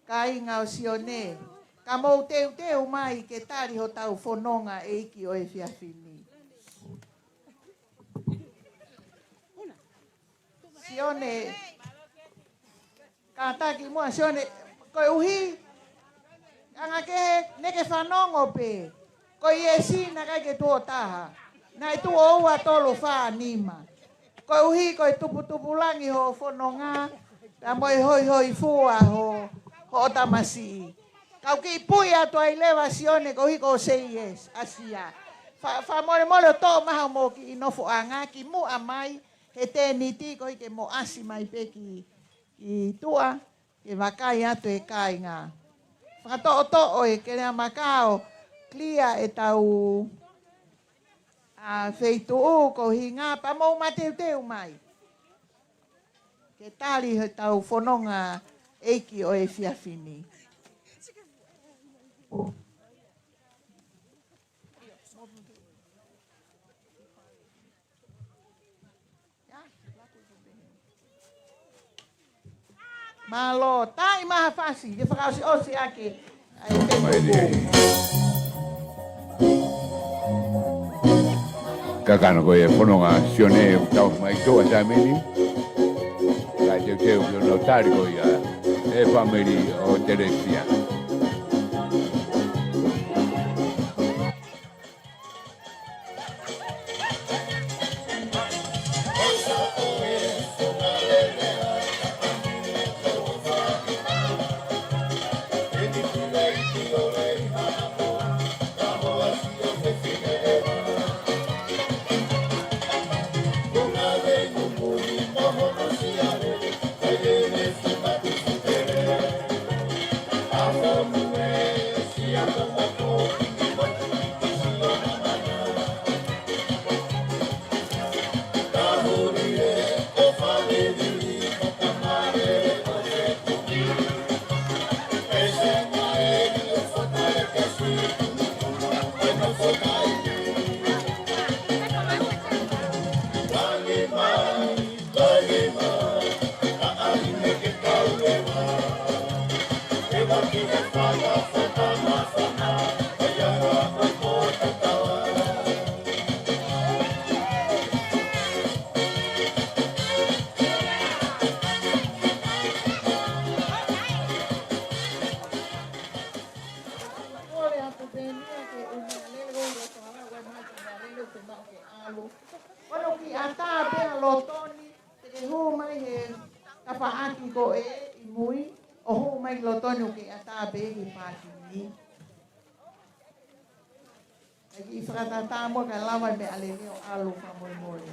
Kāinga ʻo Sione, ka mou teuteu mai ke tali hotau fononga ʻEiki ʻo e efiafi ni. Sione, kātaki muʻa Sione, koeʻuhi Fanongo pē, ko e iesi naʻe ʻikai ke tuʻo taha, naʻe tuʻo ua, tolu, fā, nima. Koeʻuhi ko e tuputupulangi hoʻo fononga, pea mo e hoihoifua ho, hoʻo tamasiʻi. Kau kiʻi pui atu ai leva Sione koeʻuhi ko e say yes, ʻasia. Fa, fakamolemole ʻo toʻo mai haʻamo kiʻi nofoʻanga kimuʻa mai he tēniti koeʻuhi ke mo ʻasi mai pē ki, ki tuʻa, ke vakai atu e kāinga. Fakatoʻotoʻo e Keleamakao, clear ʻetau, ā, feituʻu ko e ʻuhinga pea mou mateuteu mai ke tali ʻetau fononga ʻeiki ʻo e efiafi ni. Mālō, tā mai ha fasi ke fakaʻosiʻosi ʻaki ʻa e feituʻu. Kakano ko e fononga Sione ʻoku tau mai tō a tamini. Kae teuteu ki hono tali ko ia ʻe he fāmili ʻo Telesia. Kole atu pē eni ke ʻume alele ko e loto hala ko e maʻu ke ʻalu. Ko hono kiʻi ʻatā pē ʻa Lotoni, te ke hū mai he tafaʻaki ko ē ʻi mui, ʻo hū mai Lotoni ʻo ke ʻatā pē he pākini. ʻAi kiʻi fakatātā mo ka lava e meʻalele ʻo ʻalu fakamolemole.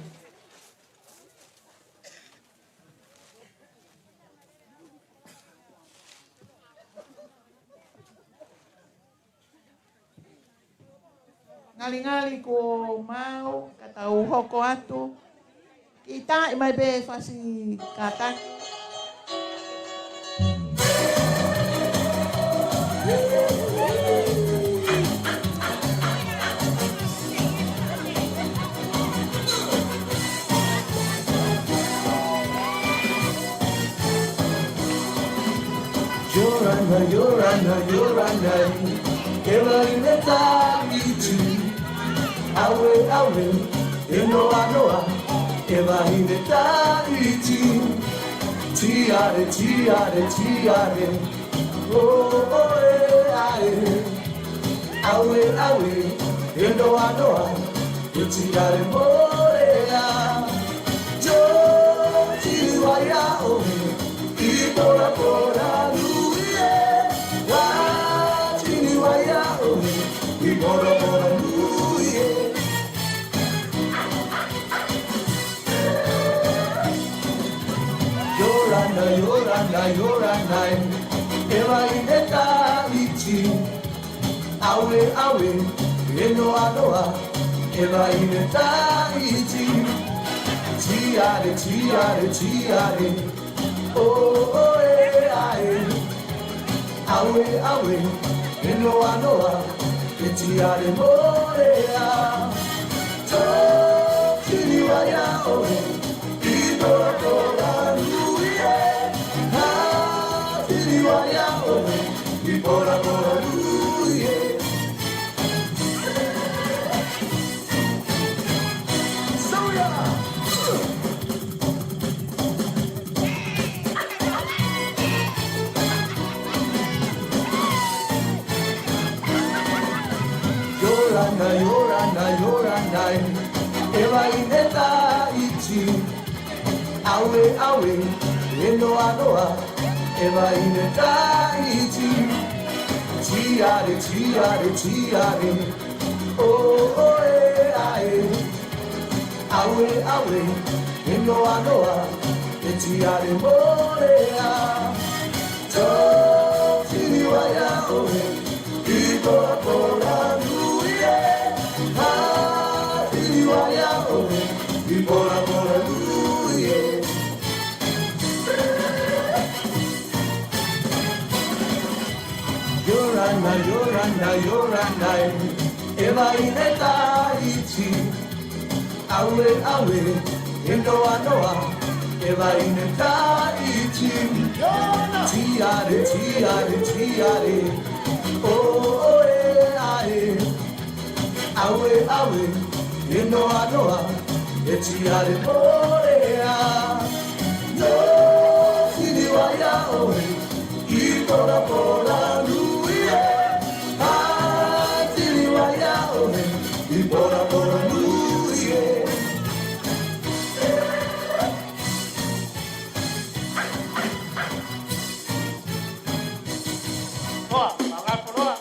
Ngalingali kuo maau, ka tau hoko atu. Kiʻi tā mai pē fasi kātaki. Yorana, Yorana, Yorana, ʻe vaʻinga taʻiti. ʻAue, ʻaue, ʻe noa, noa, ʻe vaʻinga taʻiti. Tiare, tiare, tiare. ʻO, ʻo, ē, ʻa, ē. ʻAue, ʻaue, ʻe noa, noa, ʻe tiare mole ā. Tō tini vai ʻa ʻoe, ʻi Pora Pora Nui ē. Vā tini vai ʻa ʻoe, ʻi Pora Pora Nui ē. Yorana, Yorana, Yorana, ʻe vaʻinga taʻiti. ʻAue, ʻaue, ʻe noa, noa, ʻe vaʻinga taʻiti. Tiare, tiare, tiare. ʻO, ʻo, ē, ʻa, ē. ʻAue, ʻaue, ʻe noa, noa, ʻe tiare mole ā. Tō tini vai ʻa ʻoe, ʻi Pora Pora Nui ē. Tō tini vai ʻa ʻoe, ʻi Pora Pora Nui ē. Yorana, Yorana, Yorana, ʻe vaine Taʻiti. ʻAue, ʻaue, ʻe noa, noa, ʻe vaine Taʻiti. Tiare, tiare, tiare, ʻo, ʻo, ē, ʻa, ē. ʻAue, ʻaue, ʻe noa, noa, ʻe tiare mo lea. Tō fili vaya ʻoe, ʻi Pola, Pola Nui ē. Tō fili vaya ʻoe, ʻi Pola, Pola Nui ē. Yorana, Yorana, Yorana, ʻe vaine Taʻiti. ʻAue, ʻaue, ʻe noa, noa, ʻe vaine Taʻiti. Tiare, tiare, tiare, ʻo, ʻo, ē, ʻa, ē. ʻAue, ʻaue, ʻe noa, noa, ʻe tiare mo lea. Tō fili vaya ʻoe, ʻi Pola, Pola Nui ē. Tō fili vaya ʻoe, ʻi Pola, Pola Nui ē. Hoa, ala koloa.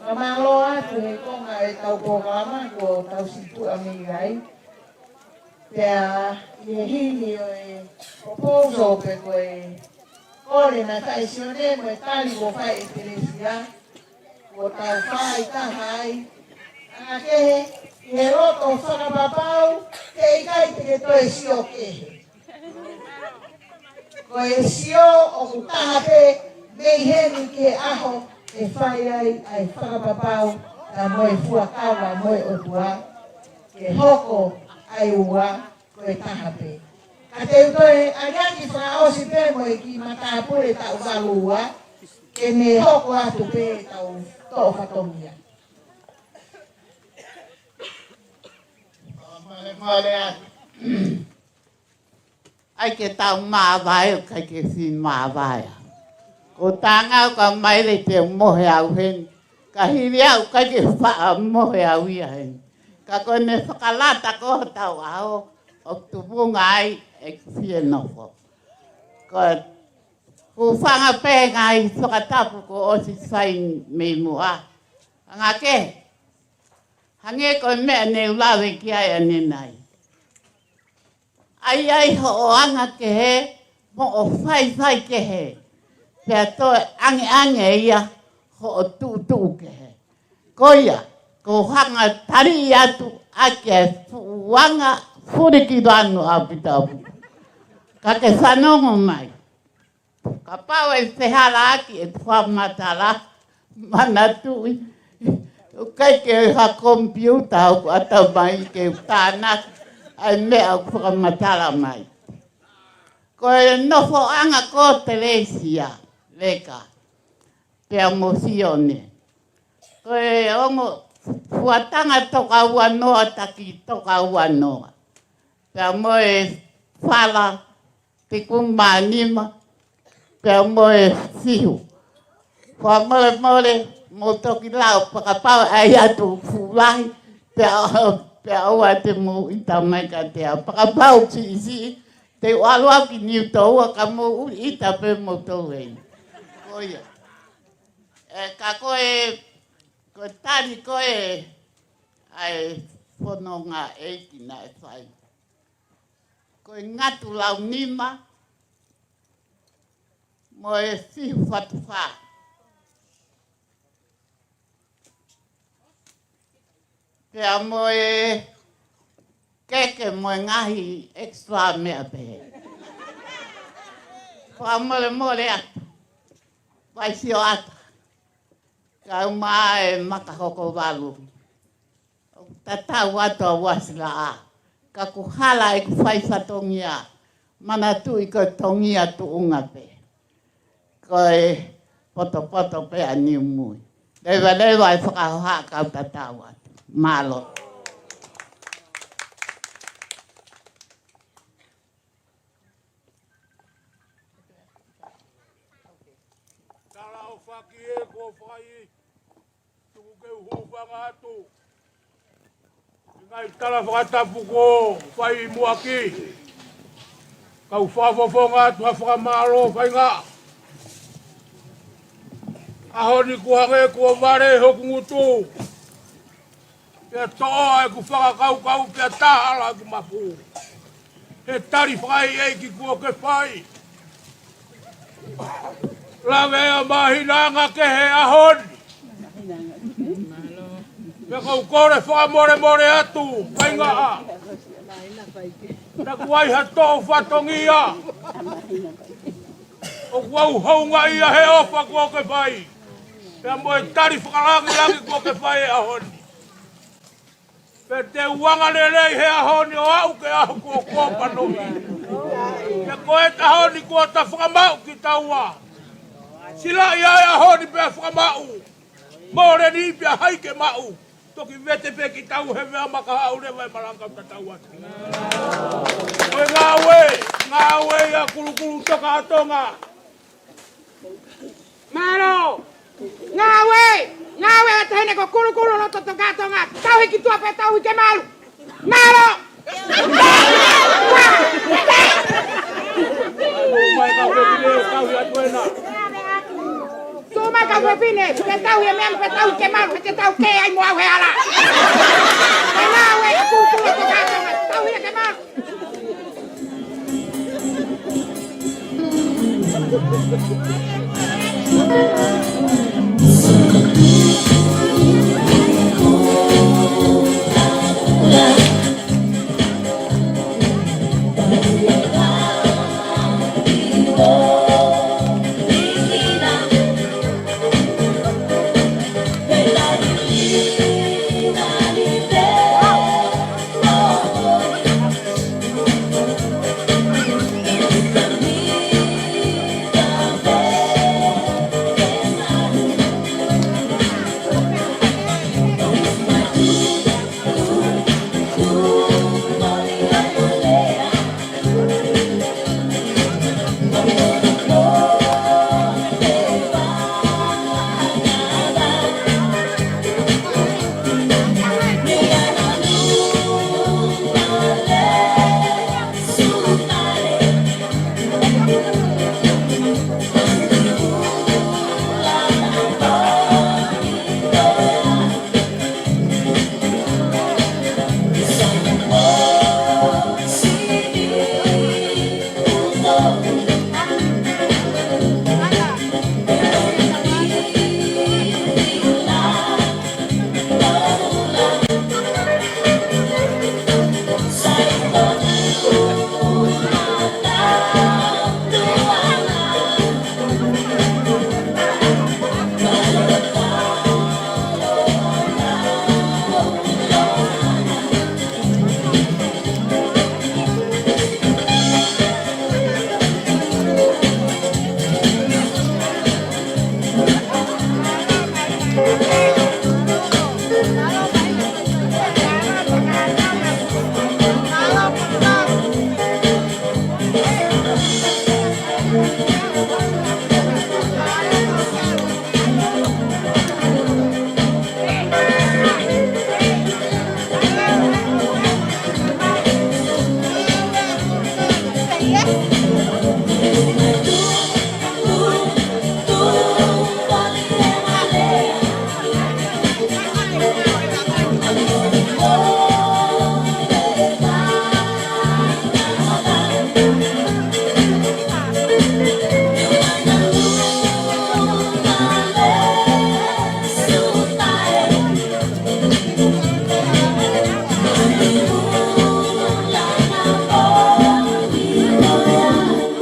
Ka mālō atu he konga ʻetau polokalama kuo tau situʻa mei ai. Pea ʻi he hili ʻo e proposal pe ko e kole naʻe fai ʻe Sione mo e tali kuo fai ʻe Telesia, kuo tau fai taha ai. Anga kehe, ʻi he loto fakapapau, ke ʻikai te ke toe sio kehe. Ko e sio ʻoku taha pē mei heni ki he ʻaho ʻe fai ai ʻa e fakapapau, ka mo e fuakava mo e ʻOtua, ke hoko ʻa e ua ko e taha pē. Ka te u toe ʻaliʻaki fakaʻosi pē mo e kiʻi matāpule taʻu valu ua, ke ne hoko atu pē ʻetau toʻo fatongia. Male, male atu. ʻAi ke tau māvae, ʻoku ʻikai ke siʻi māvae. Ko e taʻanga ʻoku ʻomai leva te u mohe au heni. Ka hili au ʻikai ke faʻa mohe au ia heni. Ka ko ʻene fakalata ko hotau ʻaho, ʻoku tupunga ai ʻeku fie nofo. Ko e hūfanga pē ngaahi fakatapu kuo ʻosi fai mei muʻa. Anga kehe, hangē ko e meʻa ne u lave ki ai ʻanenai. ʻAi ai hoʻo anga kehe, mo hoʻo faifai kehe. Pea toe ʻangeʻange ia hoʻo tuʻutuʻu kehe. Ko ia, ko e hanga tali atu ʻaki e fuʻu anga fulikivanu ʻaupito ʻaupito. Ka ke fanongo mai. Kapau ʻe fehālaaki ʻeku fakamatala, manatuʻi, ʻoku ʻikai ke ha komipiuta ʻoku ʻatā mai ke u tānaki ʻa e meʻa ʻoku fakamatala mai. Ko e nofoʻanga ko Telesia, Leka, pea mo Sione. Ko e ongo fuatanga toko ua noa, taki toko ua noa. Pea mo e fala, tiku mā nima, pea mo e fihu. Fakamolemole, mou toki lau, fakapapau ʻe ʻai atu fuʻu lahi, pea, pea ʻoua te mou ʻita mai kiate au. Fakapapau siʻisiʻi, te u ʻalu au ki Niutōua ka mou ʻita pē moutolu ē. Ko ia. ʻE, ka ko e, ko e tali ko ē ʻa e fononga ʻeiki naʻe fai. Ko e ngatu lau nima, mo e fihu fatu fā. Pea mo e keke mo e ngaahi extra meʻa pehē. Fakamolemole atu. Vai sio atu. Kau mai e maka hoko valu. ʻOku tatau atu ʻa Uasilaʻā. Ka ʻoku hala ʻeku fai fatongia. Manatuʻi ko e tongia tuʻunga pē. Ko e potopoto pē ʻa Niumui. Levaleva e fakahoha kau tatau atu. Mālō. Tala ʻo faki ē kuo fai, tuku ke u hūfanga atu. ʻI he ngaahi tala fakatapu kuo fai muʻaki. Kau fakafofonga atu ha fakamālō feinga. ʻAho ni kuo hangē kuo vale hoku ngutu. Pea toʻo ʻeku fakakaukau pea tahala ʻeku mapu. He tali fakaʻeiʻeiki kuo ke fai. Lave ʻa e māhina anga kehe ʻaho ni. Pea ʻoku ou kole fakamolemole atu, feinga. Naʻa ku ʻai ha toʻo fatongia. ʻOku ou houngaʻia he ʻofa kuo ke fai. Pea mo e tali fakalangilangi kuo ke fai he ʻaho ni. Pea te u anga lelei he ʻaho ni ʻo aʻu ki he ʻaho kuo ke pānoi. Pea ko e ʻaho ni kuo ta fakamaʻu kitaua. Silaʻi ʻa e ʻaho ni pea fakamaʻu. Mole ni pea hai ke maʻu. Toki vete pē kitaua he meʻa makahaʻu leva e malanga ʻoku tatau atu. Ko e ngāue, ngāue ia kulukulu toka ʻa Tonga. Mālō. Ngāue, ngāue ʻa e taʻahine ko Kulukulu loto toka ʻa Tonga. Tauhi ki tuʻa pea tauhi ke malu. Mālō. Mai ka pepile, tauhi atu ena. Tō Mai kau fefine, ke tau ia meʻa, ke tau ke malu, ke tau ke ai mo au he ala. Ke lau e kukula ko kātoa, tau ia ke malu.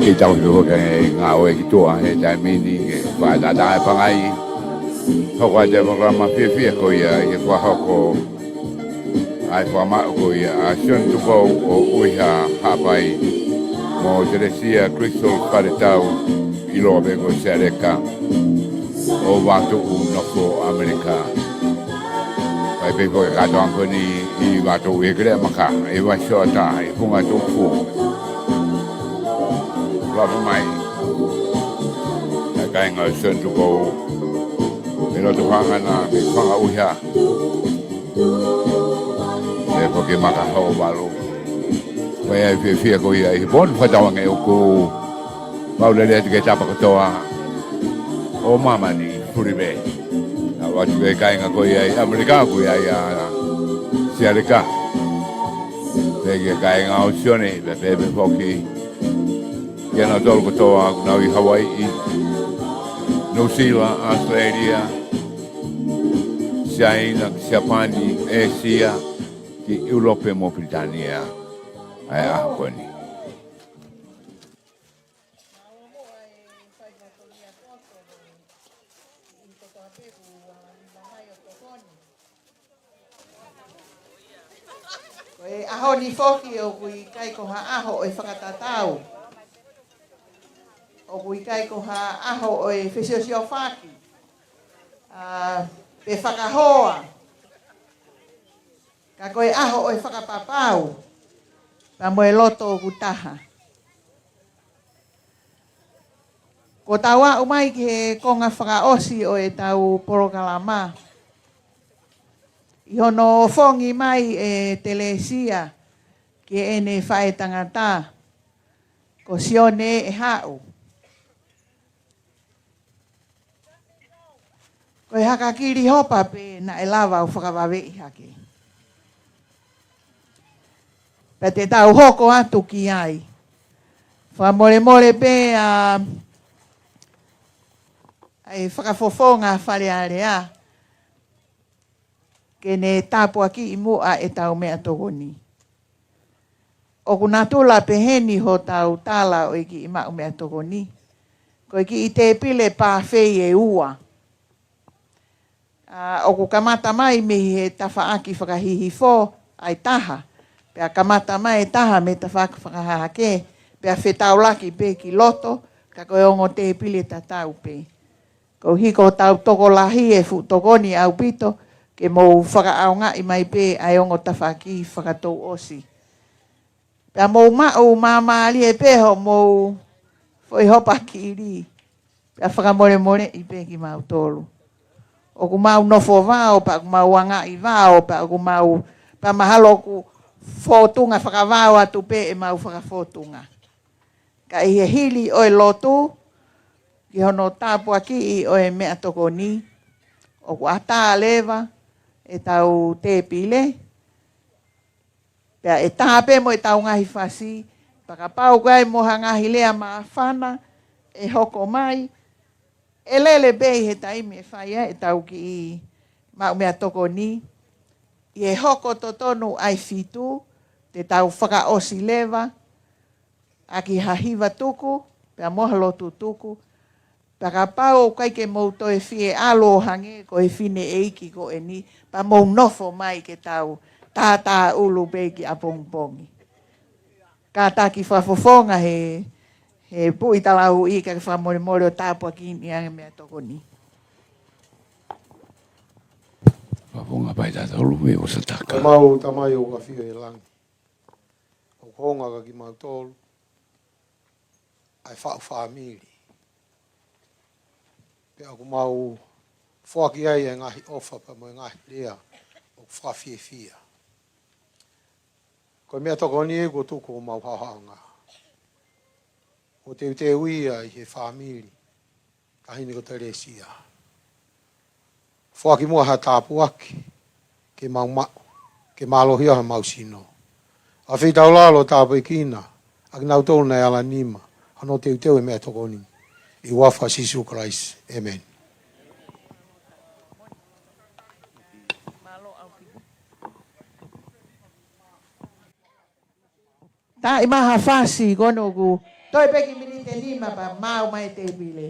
Ke tau hiva ke ngāue ki tuʻa he taimi ni ke fakatātā e pangai. Hoko atu e polokalama fiefia ko ia ʻi he fakahoko ʻa e fakamaʻu ko ia ʻa Sione Tupou ʻo ʻUiha Haʻapai mo Telesia Crystal Faletau ʻiloa pē ko Sialeka ʻo Vatuʻu nofo ʻAmelika. Fai pē ko e kātoanga ko eni ʻi Vatuʻu ʻi he Keleʻa Maka, ʻi Vaisoata, ʻi Funga Tuʻufu. Lava mai. ʻA e kāinga ʻo Sione Tupou, mei loto Fangana, mei Fanga ʻUiha. Mei Foki Maka Hoʻovalu. Ko ia e fiefia ko ia ʻi he pō ni fakatauange ʻoku mau lele atu ki he tapa kotoa ʻo māmani fuli pē. Naʻa ʻoatu e kāinga ko ia ʻi ʻAmelika ko ia ʻia Sialeka. Pea ki he kāinga ʻo Sione, pea pehē pē foki kia nautolu kotoa ʻoku nau ʻi Hawaiʻi, New Zealand, Australia, Siaina, Siapani, ʻĒsia, ki ʻIulope mo Pilitānia, ʻa e ʻaho ko eni. Ko e ʻaho ni foki ʻoku ʻikai ko ha ʻaho ʻo e fakatatau. ʻOku ʻikai ko ha ʻaho ʻo e fesiosiofaki, ʻa, pe fakahoa. Ka ko e ʻaho ʻo e fakapapau, pea mo e loto ʻoku taha. Kuo tau aʻu mai ki he konga fakaʻosi ʻo ʻetau polokalama. ʻI hono ofongi mai ʻe Telesia ki heʻene faʻētangata, ko Sione ʻe haʻu. Ko e haka kili hopa pē naʻe lava ʻo fakavaveʻi hake. Pea te tau hoko atu ki ai. Fakamolemole pē ʻa, ʻa e fakafofonga Fale Alea, ke ne tāpuakiʻi muʻa ʻetau meʻatokoni. ʻOku natula peheni hotau tala ʻo e kiʻi maʻu meʻatokoni. Ko e kiʻi tēpile pāfei ʻe ua. ʻA, ʻoku kamata mai mei he tafaʻaki fakahihifo ʻa e taha. Pea kamata mai e taha mei he tafaʻaki fakahahake. Pea fetaulaki pē ki loto, ka ko e ongo tēpile tatau pē. Koeʻuhi ko hotau tokolahi, ʻe fuʻu tokoni ʻaupito ke mou fakaʻaongaʻi mai pē ʻa e ongo tafaʻaki fakatouʻosi. Pea mou maʻu māmālie pē hoʻomou foʻi hopa kili. Pea fakamolemoleʻi pē kimautolu. ʻOku mau nofo vao, pea ʻoku mau angaʻi vao, pea ʻoku mau, pea mahalo ʻoku fōtunga fakavao atu pē ʻemau fakafōtunga. Ka ʻi he hili ʻo e lotu ki hono tāpuakiʻi ʻo e meʻatokoni, ʻoku ʻatā leva ʻetau tēpile, pea ʻe tā pē mo ʻetau ngaahi fasi, pea kapau ʻoku ʻi ai mo ha ngaahi lea māfana ʻe hoko mai, ʻe lele pē ʻi he taimi ʻe fai ai ʻetau kiʻi maʻu meʻatokoni. ʻI he hoko totonu ʻa e fitu, te tau fakaʻosi leva ʻaki ha hiva tuku, pea mo ha lotu tuku, pea kapau ʻoku ʻikai ke mou toe fie ʻalu ʻo hangē ko e fineʻeiki ko eni, pea mou nofo mai ke tau tātāʻulu pē ki ʻapongipongi. Kātaki fakafofonga he, he puʻi talauʻi ka ke fakamolemole ʻo tāpuakiʻi ange meʻatokoni. Fakafofonga Paʻia Taulumi ʻo Sataka. Ko ʻemau Tamai ʻoku ʻafio ʻi langi. ʻOku hanga kia kimautolu ʻa e faʻu fāmili. Pea ʻoku mau foaki ai e ngaahi ʻofa pea mo e ngaahi lea ʻoku fakafiefia. Ko e meʻatokoni ē kuo tuku ʻo mau haohaoanga. ʻO teuteu ia ʻi he fāmili. Taʻahine ko Telesia. Foaki muʻa ha tāpuaki, ke mau maʻu, ke mālohi ʻa homau sino. ʻAfio ʻi taulalo tāpuekina, ʻa kinautolu naʻe ala nima, hono teuteu e meʻatokoni. ʻI he huafa ʻo Sīsū Kalaisi. ʻĒmeni. Taʻi mai ha fasi ko eni ʻoku toe pē kiʻi miniti ʻe nima pea maʻu mai e tēpile.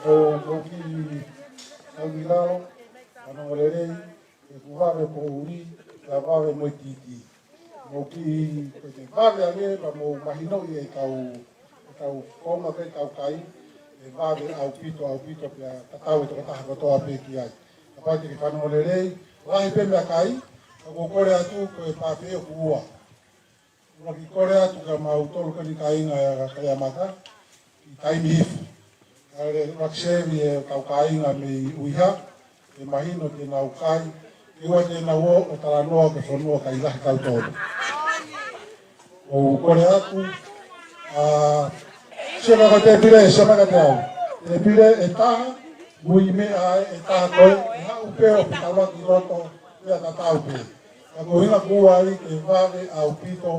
ʻOku ou kiʻi tau ʻi lalo, fanongo lelei, ʻeku vave poʻuli, pea vave mo e titi. Mou kiʻi, ko e vave ange, pea mou mahinoʻi ʻetau, ʻetau founga pē ʻetau kai, ʻe vave ʻaupito, ʻaupito pea tatau e tokotaha kotoa pē ki ai. Kapau te ke fanongo lelei, lahi pē meʻakai, ka ʻoku ou kole atu ko e pāpē ʻoku ua. ʻOku ou kiʻi kole atu kia mautolu ko eni kāinga ʻa Kaliamaka, ʻi taimi hifo. Ka ʻoku ou kiʻi sevi ʻetau kāinga mei ʻUiha, ke mahino te nau kai, ke ʻoua te nau ō ʻo talanoa ki he fonua kae lahi kitautolu. ʻOku ou kole atu, ʻa, sio mai ko e tēpile, sio mai kiate au. Tēpile ʻe taha, mui meʻa ʻe taha ko ē, ʻe haʻu pē ʻo pitaulaki loto, pea tatau pē. Ka ko e ʻuhinga ʻoku ua ai ke vave ʻaupito,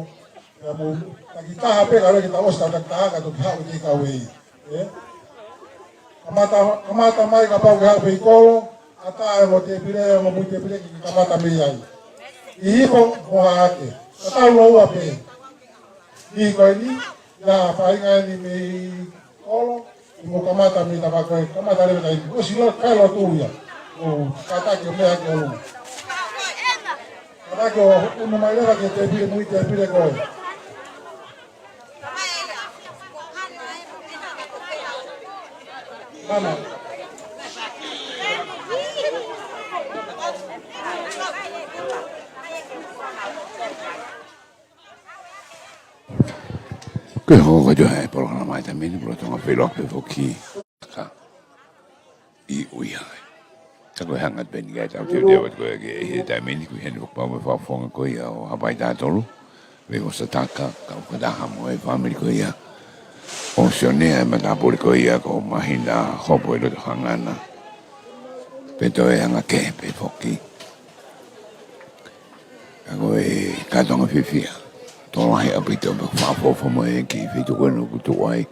pea mou takitaha pē ka ʻoua ke tau ʻosi tau takitaha ka toki haʻu e takeaway. ʻE? Kamata, kamata mai kapau ke haʻu pē ʻi kolo, ʻatā e ongo tēpile, ongo mui tēpile ke kamata mei ai. ʻI hifo mo hake. Tatau lōua pē. ʻI ko eni, ia faʻahinga eni mei kolo, ʻi mo kamata mei tapa ko ē, kamata leva kai, ʻosi lo, kai lotu ia. ʻO kātaki ʻo meʻa ki ʻolunga. Kātaki ʻo unu mai leva ki he tēpile, mui tēpile ko ē. Mana. Ko e hoko atu ʻa e polokalama ʻi he taimi ni, polokalama feiloaki pē foki. Ka ʻi ʻUiha ai. Ka ko e hanga pē ni ke tau teuteu atu ko ē ki he taimi ni, ko e heni fakapapau mo e fakafofonga ko ia ʻo Haʻapai taha tolu, Veivosataka, kau fakataha mo e fāmili ko ia ʻo Sione, ʻa e matāpule ko ia ko Mahina Hopoiloto Hangana. Pea toe anga kehe pē foki. Ka ko e kātoanga fiefia. Tokolahi ʻaupito pea fakaʻofoʻofa mo e kiʻi feituʻu ko eni ʻoku tuʻu ai.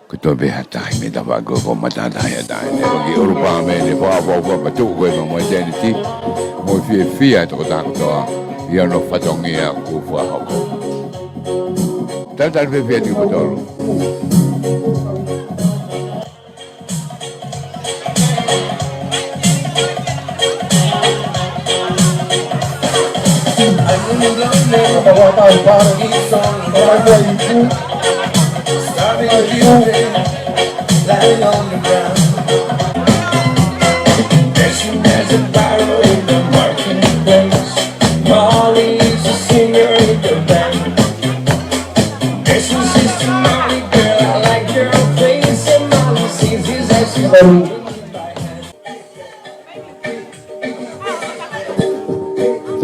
Ko e toe pē ha taimi ʻe tafaʻaki ko e matātahi ʻa e taʻahine ʻo ki ʻOlupā mei he fakaʻofoʻofa pea tuʻu ko e mo e tēniti. Mo e fiefia tokotaha kotoa ʻi hono fatongia kuo fakahoko. Talitali fiefia atu kimoutolu.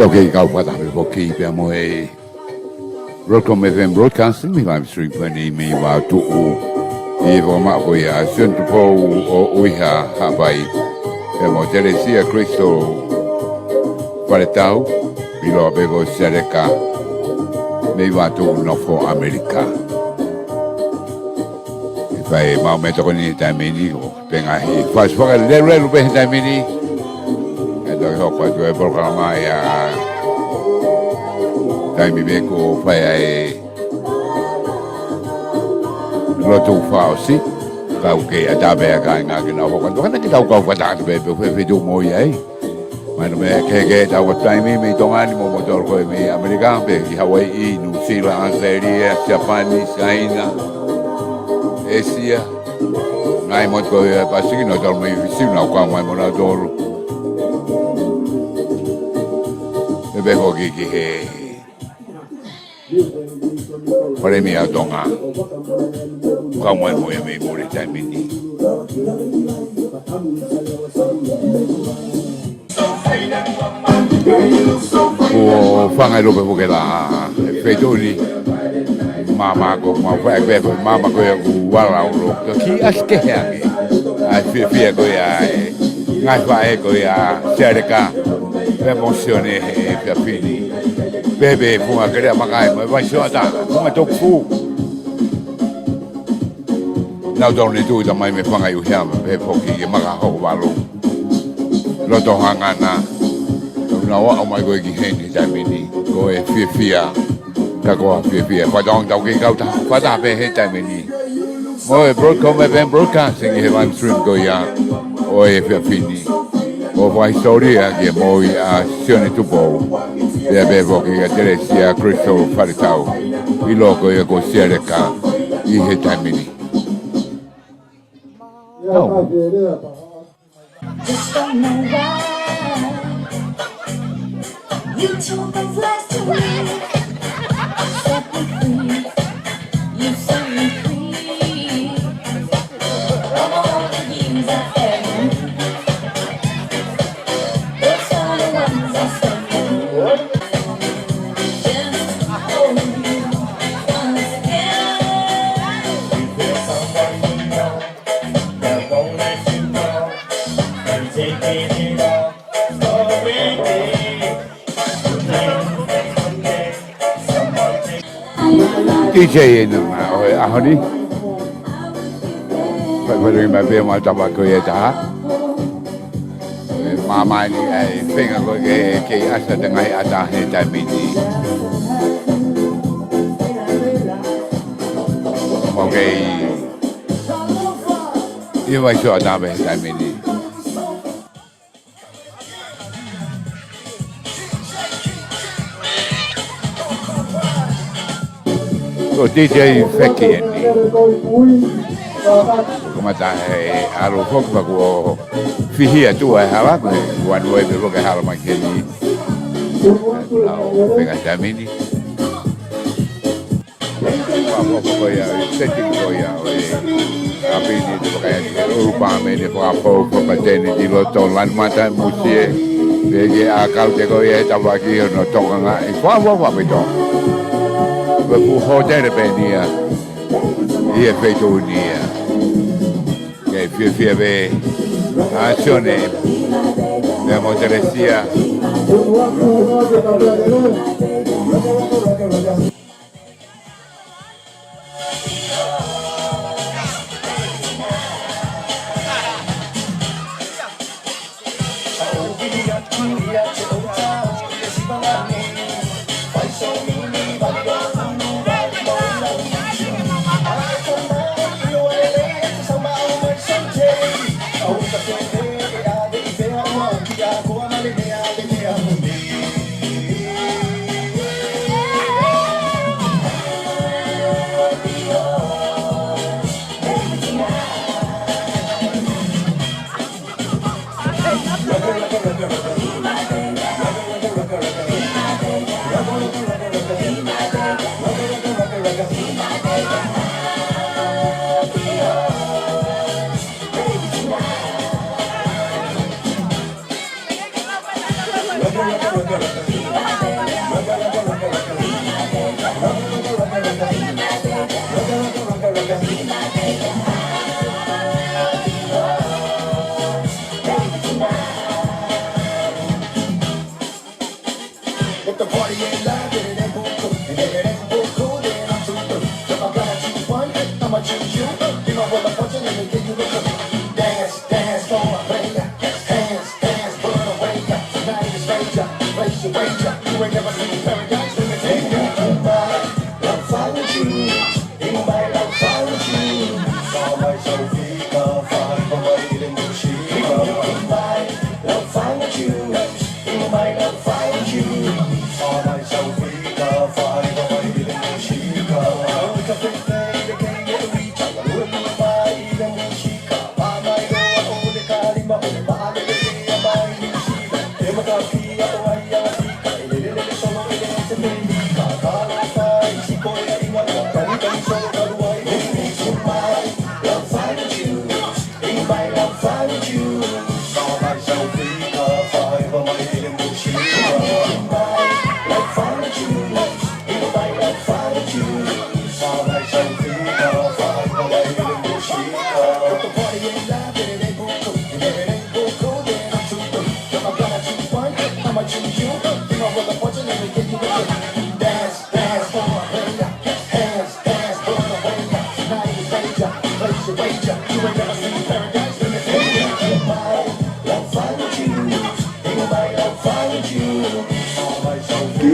Tau kei kau fakataha pē foki pea mo e Rokom F M Broadcasting, mei he live stream ko eni mei Vātuʻu. ʻI he fakamaʻa ko ia ʻa Sione Tupou ʻo ʻUiha Haʻapai. Pea mo Telesia Kristo Faletau, ʻiloa pē ko Sialeka mei Vātuʻu nofo ʻAmelika. ʻE fai mau meʻatokoni he taimi ni ko e ngaahi fasi fakalelulelu pē he taimi ni. Kae toki hoko atu e polokalama ia taimi pē kuo fai ai lotu fakaʻosi. Kau kei ʻatā pē ʻa e kāinga ke nau hoko atu. Ka naʻa ke tau kau fakataha atu pē pe ʻoku fēfē ʻeku moʻui ai. Mahalo meʻa kehekehe ʻetau taimi mei Tonga ni mo kimoutolu ko ē mei ʻAmelika, pea ki Hawaiʻi, Nuʻusila, ʻAositelēlia, Siapani, Siaina, ʻĒsia, ngaahi motu ko ē ʻo e Pasifiki, naʻa nau tau mai ʻo fisiu, naʻa ku kau mai mo nautolu. Pea pehē foki ki he Palēmia ʻo Tonga, kau mai mo ia mei muli he taimi ni. Kuo fanga ʻi lope foki la e feituʻu ni. Maama ko mau fai pē ko maama ko ia ʻoku ala olo. Ka kiʻi ʻasi kehe ange ʻa e fiefia ko ia ʻa e ngaahi faʻē ko ia ʻa Sialeka pea mo Sione he efiafi ni. Pea pehē Funga Kelea Makai mo e Vaisioʻata, Funga Tokifu. Naʻa nau tau ne tui tamai mei Fanga ʻUhia, pehē foki ki he Maka Hokovalu. Loto Hangana. Naʻa nau aʻu mai ko ē ki heni he taimi ni. Ko e fiefia. Ka ko e fiefia. Fakatauange tau kei kau taha fakataha pē he taimi ni mo e Broadcom F M Broadcasting he live stream ko ia ʻo e efiafi ni. ʻO fakahisitōlia ki he moʻui ʻa Sione Tupou. Pea pehē foki kia Telesia Crystal Faletau. ʻIlo ko ia ko Sialeka ʻi he taimi ni. Tau. Just don't know why you took those lies to me. Set me free. You set me free. Of all the years I had, those are the ones I spent. Just hold you once again. D J ʻi he ʻaho ni. Fai fai mai pē mo e tafaʻaki ko ia ʻe taha. ʻE, māmani ai fenga ko e ke, ke ʻasi ʻa e ngaahi ʻata he taimi ni. Ok. ʻI he Vaisioʻata he taimi ni. Ko D J Feki eni. Ko mata he ʻalu foki pea kuo fihi atu ʻa e hala, ko e one way pē foki e hala mai ki heni. Lau fenga tamini. Fakafoki ko ia, setting ko ia, ʻo e ʻapi ni te vakai atu, ʻulu pā mei he fakapō, fakapateni, ʻi loto, lanu mata, musie, pea ke ʻakau te ko ia, he tafaʻaki ʻo hono tokanga, ʻi fakafoki pē tō. Ko e fuʻu hōtele pē eni ia, ʻi he feituʻu ni ia. Ke fiefia pē, ʻa Sione, pea mo Telesia.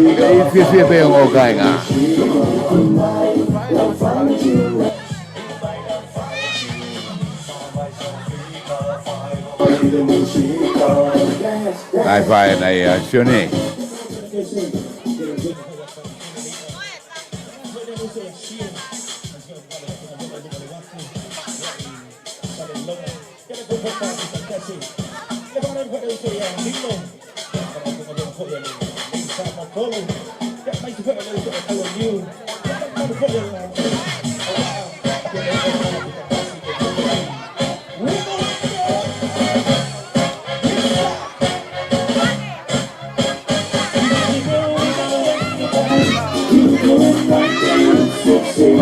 Kei fiefia pē ongo kāinga. Nai fai nai a Sione.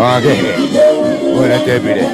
Ok. Buena te pide.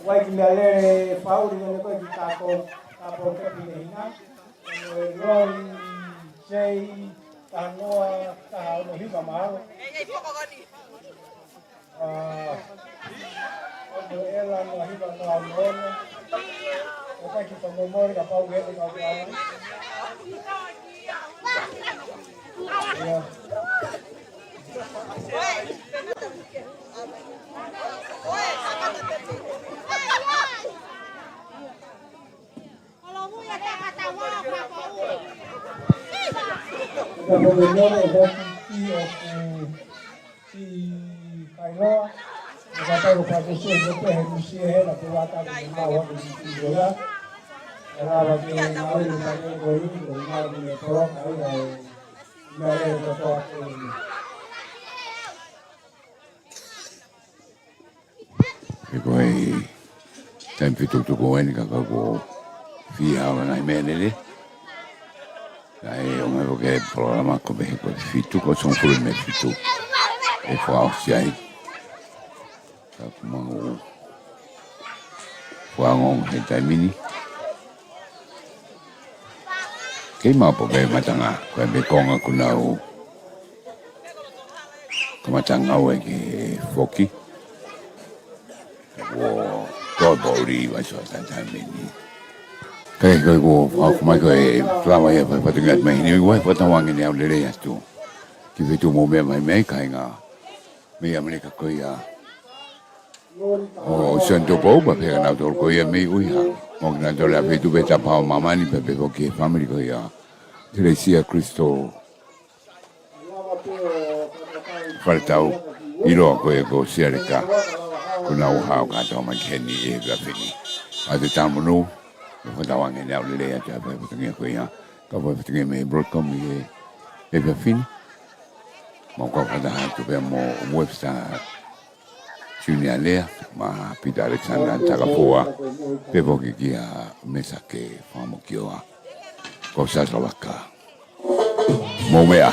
Wai ki mea lele fauli ngene koe ki tātou, tātou ke pine hina. Lori J Tanoa, taha ono hiva mahalo. Ah, ono ela noa hiva noa ono. O kai ki Fangomori ka pau he te kau kau. Ia. Ka pau he noa, o kai ki, ki o ku ki Kailoa. Ka pau ko pake se he pe he musie he la pe wata ki ma wa ki ki ki la. Ka la wa ki ma wa ki ma ke ko i ko ma ki me polo ka i la e ma le ko to ko i. He ko e taimi fetukutuku eni ka ka ko fia hala nai mea lele. Ka e onga ko ke polokalama ko pehē ko e fitu ko songofulu mei he fitu. E fakaʻosi ai. Ka ku mau fakaongo he taimi ni. Kei mau pō pē matanga, ko e pē konga ku nau kamata ngāue ke foki. Kuo toe poʻuli vaiso taimi ni. Kae ko e kuo fakaʻosi mai ko e fakaʻosi mai e fai fatinga mai ni, ua e fakatauange ne au lelei atu. Ki he feituʻu mou meʻa mai mei ai kāinga mei ʻAmelika ko ia. ʻO Sione Tupou, pea pehē kia nautolu ko ia mei ʻUiha. Mo kinautolu ʻa e feituʻu pē tapu ʻo māmani pea pehē foki ki he fāmili ko ia. Telesia Kristo Faletau, ʻiloa ko e ko Sialeka, ko nau hao kātoa mai ki heni ʻi he efiafi ni. ʻA e talamanu, ʻo fakatauange ne au lelei atu ʻa e fai fatongia ko ia, ka fai fatongia mei he Broadcom ʻi he efiafi ni. Mau kau fakataha atu pea mo Webster Junior Lea, mo Peter Alexander Takafua, pea foki kia Mesake Fakamokioa. Ko Sasavaka. Mou meʻa.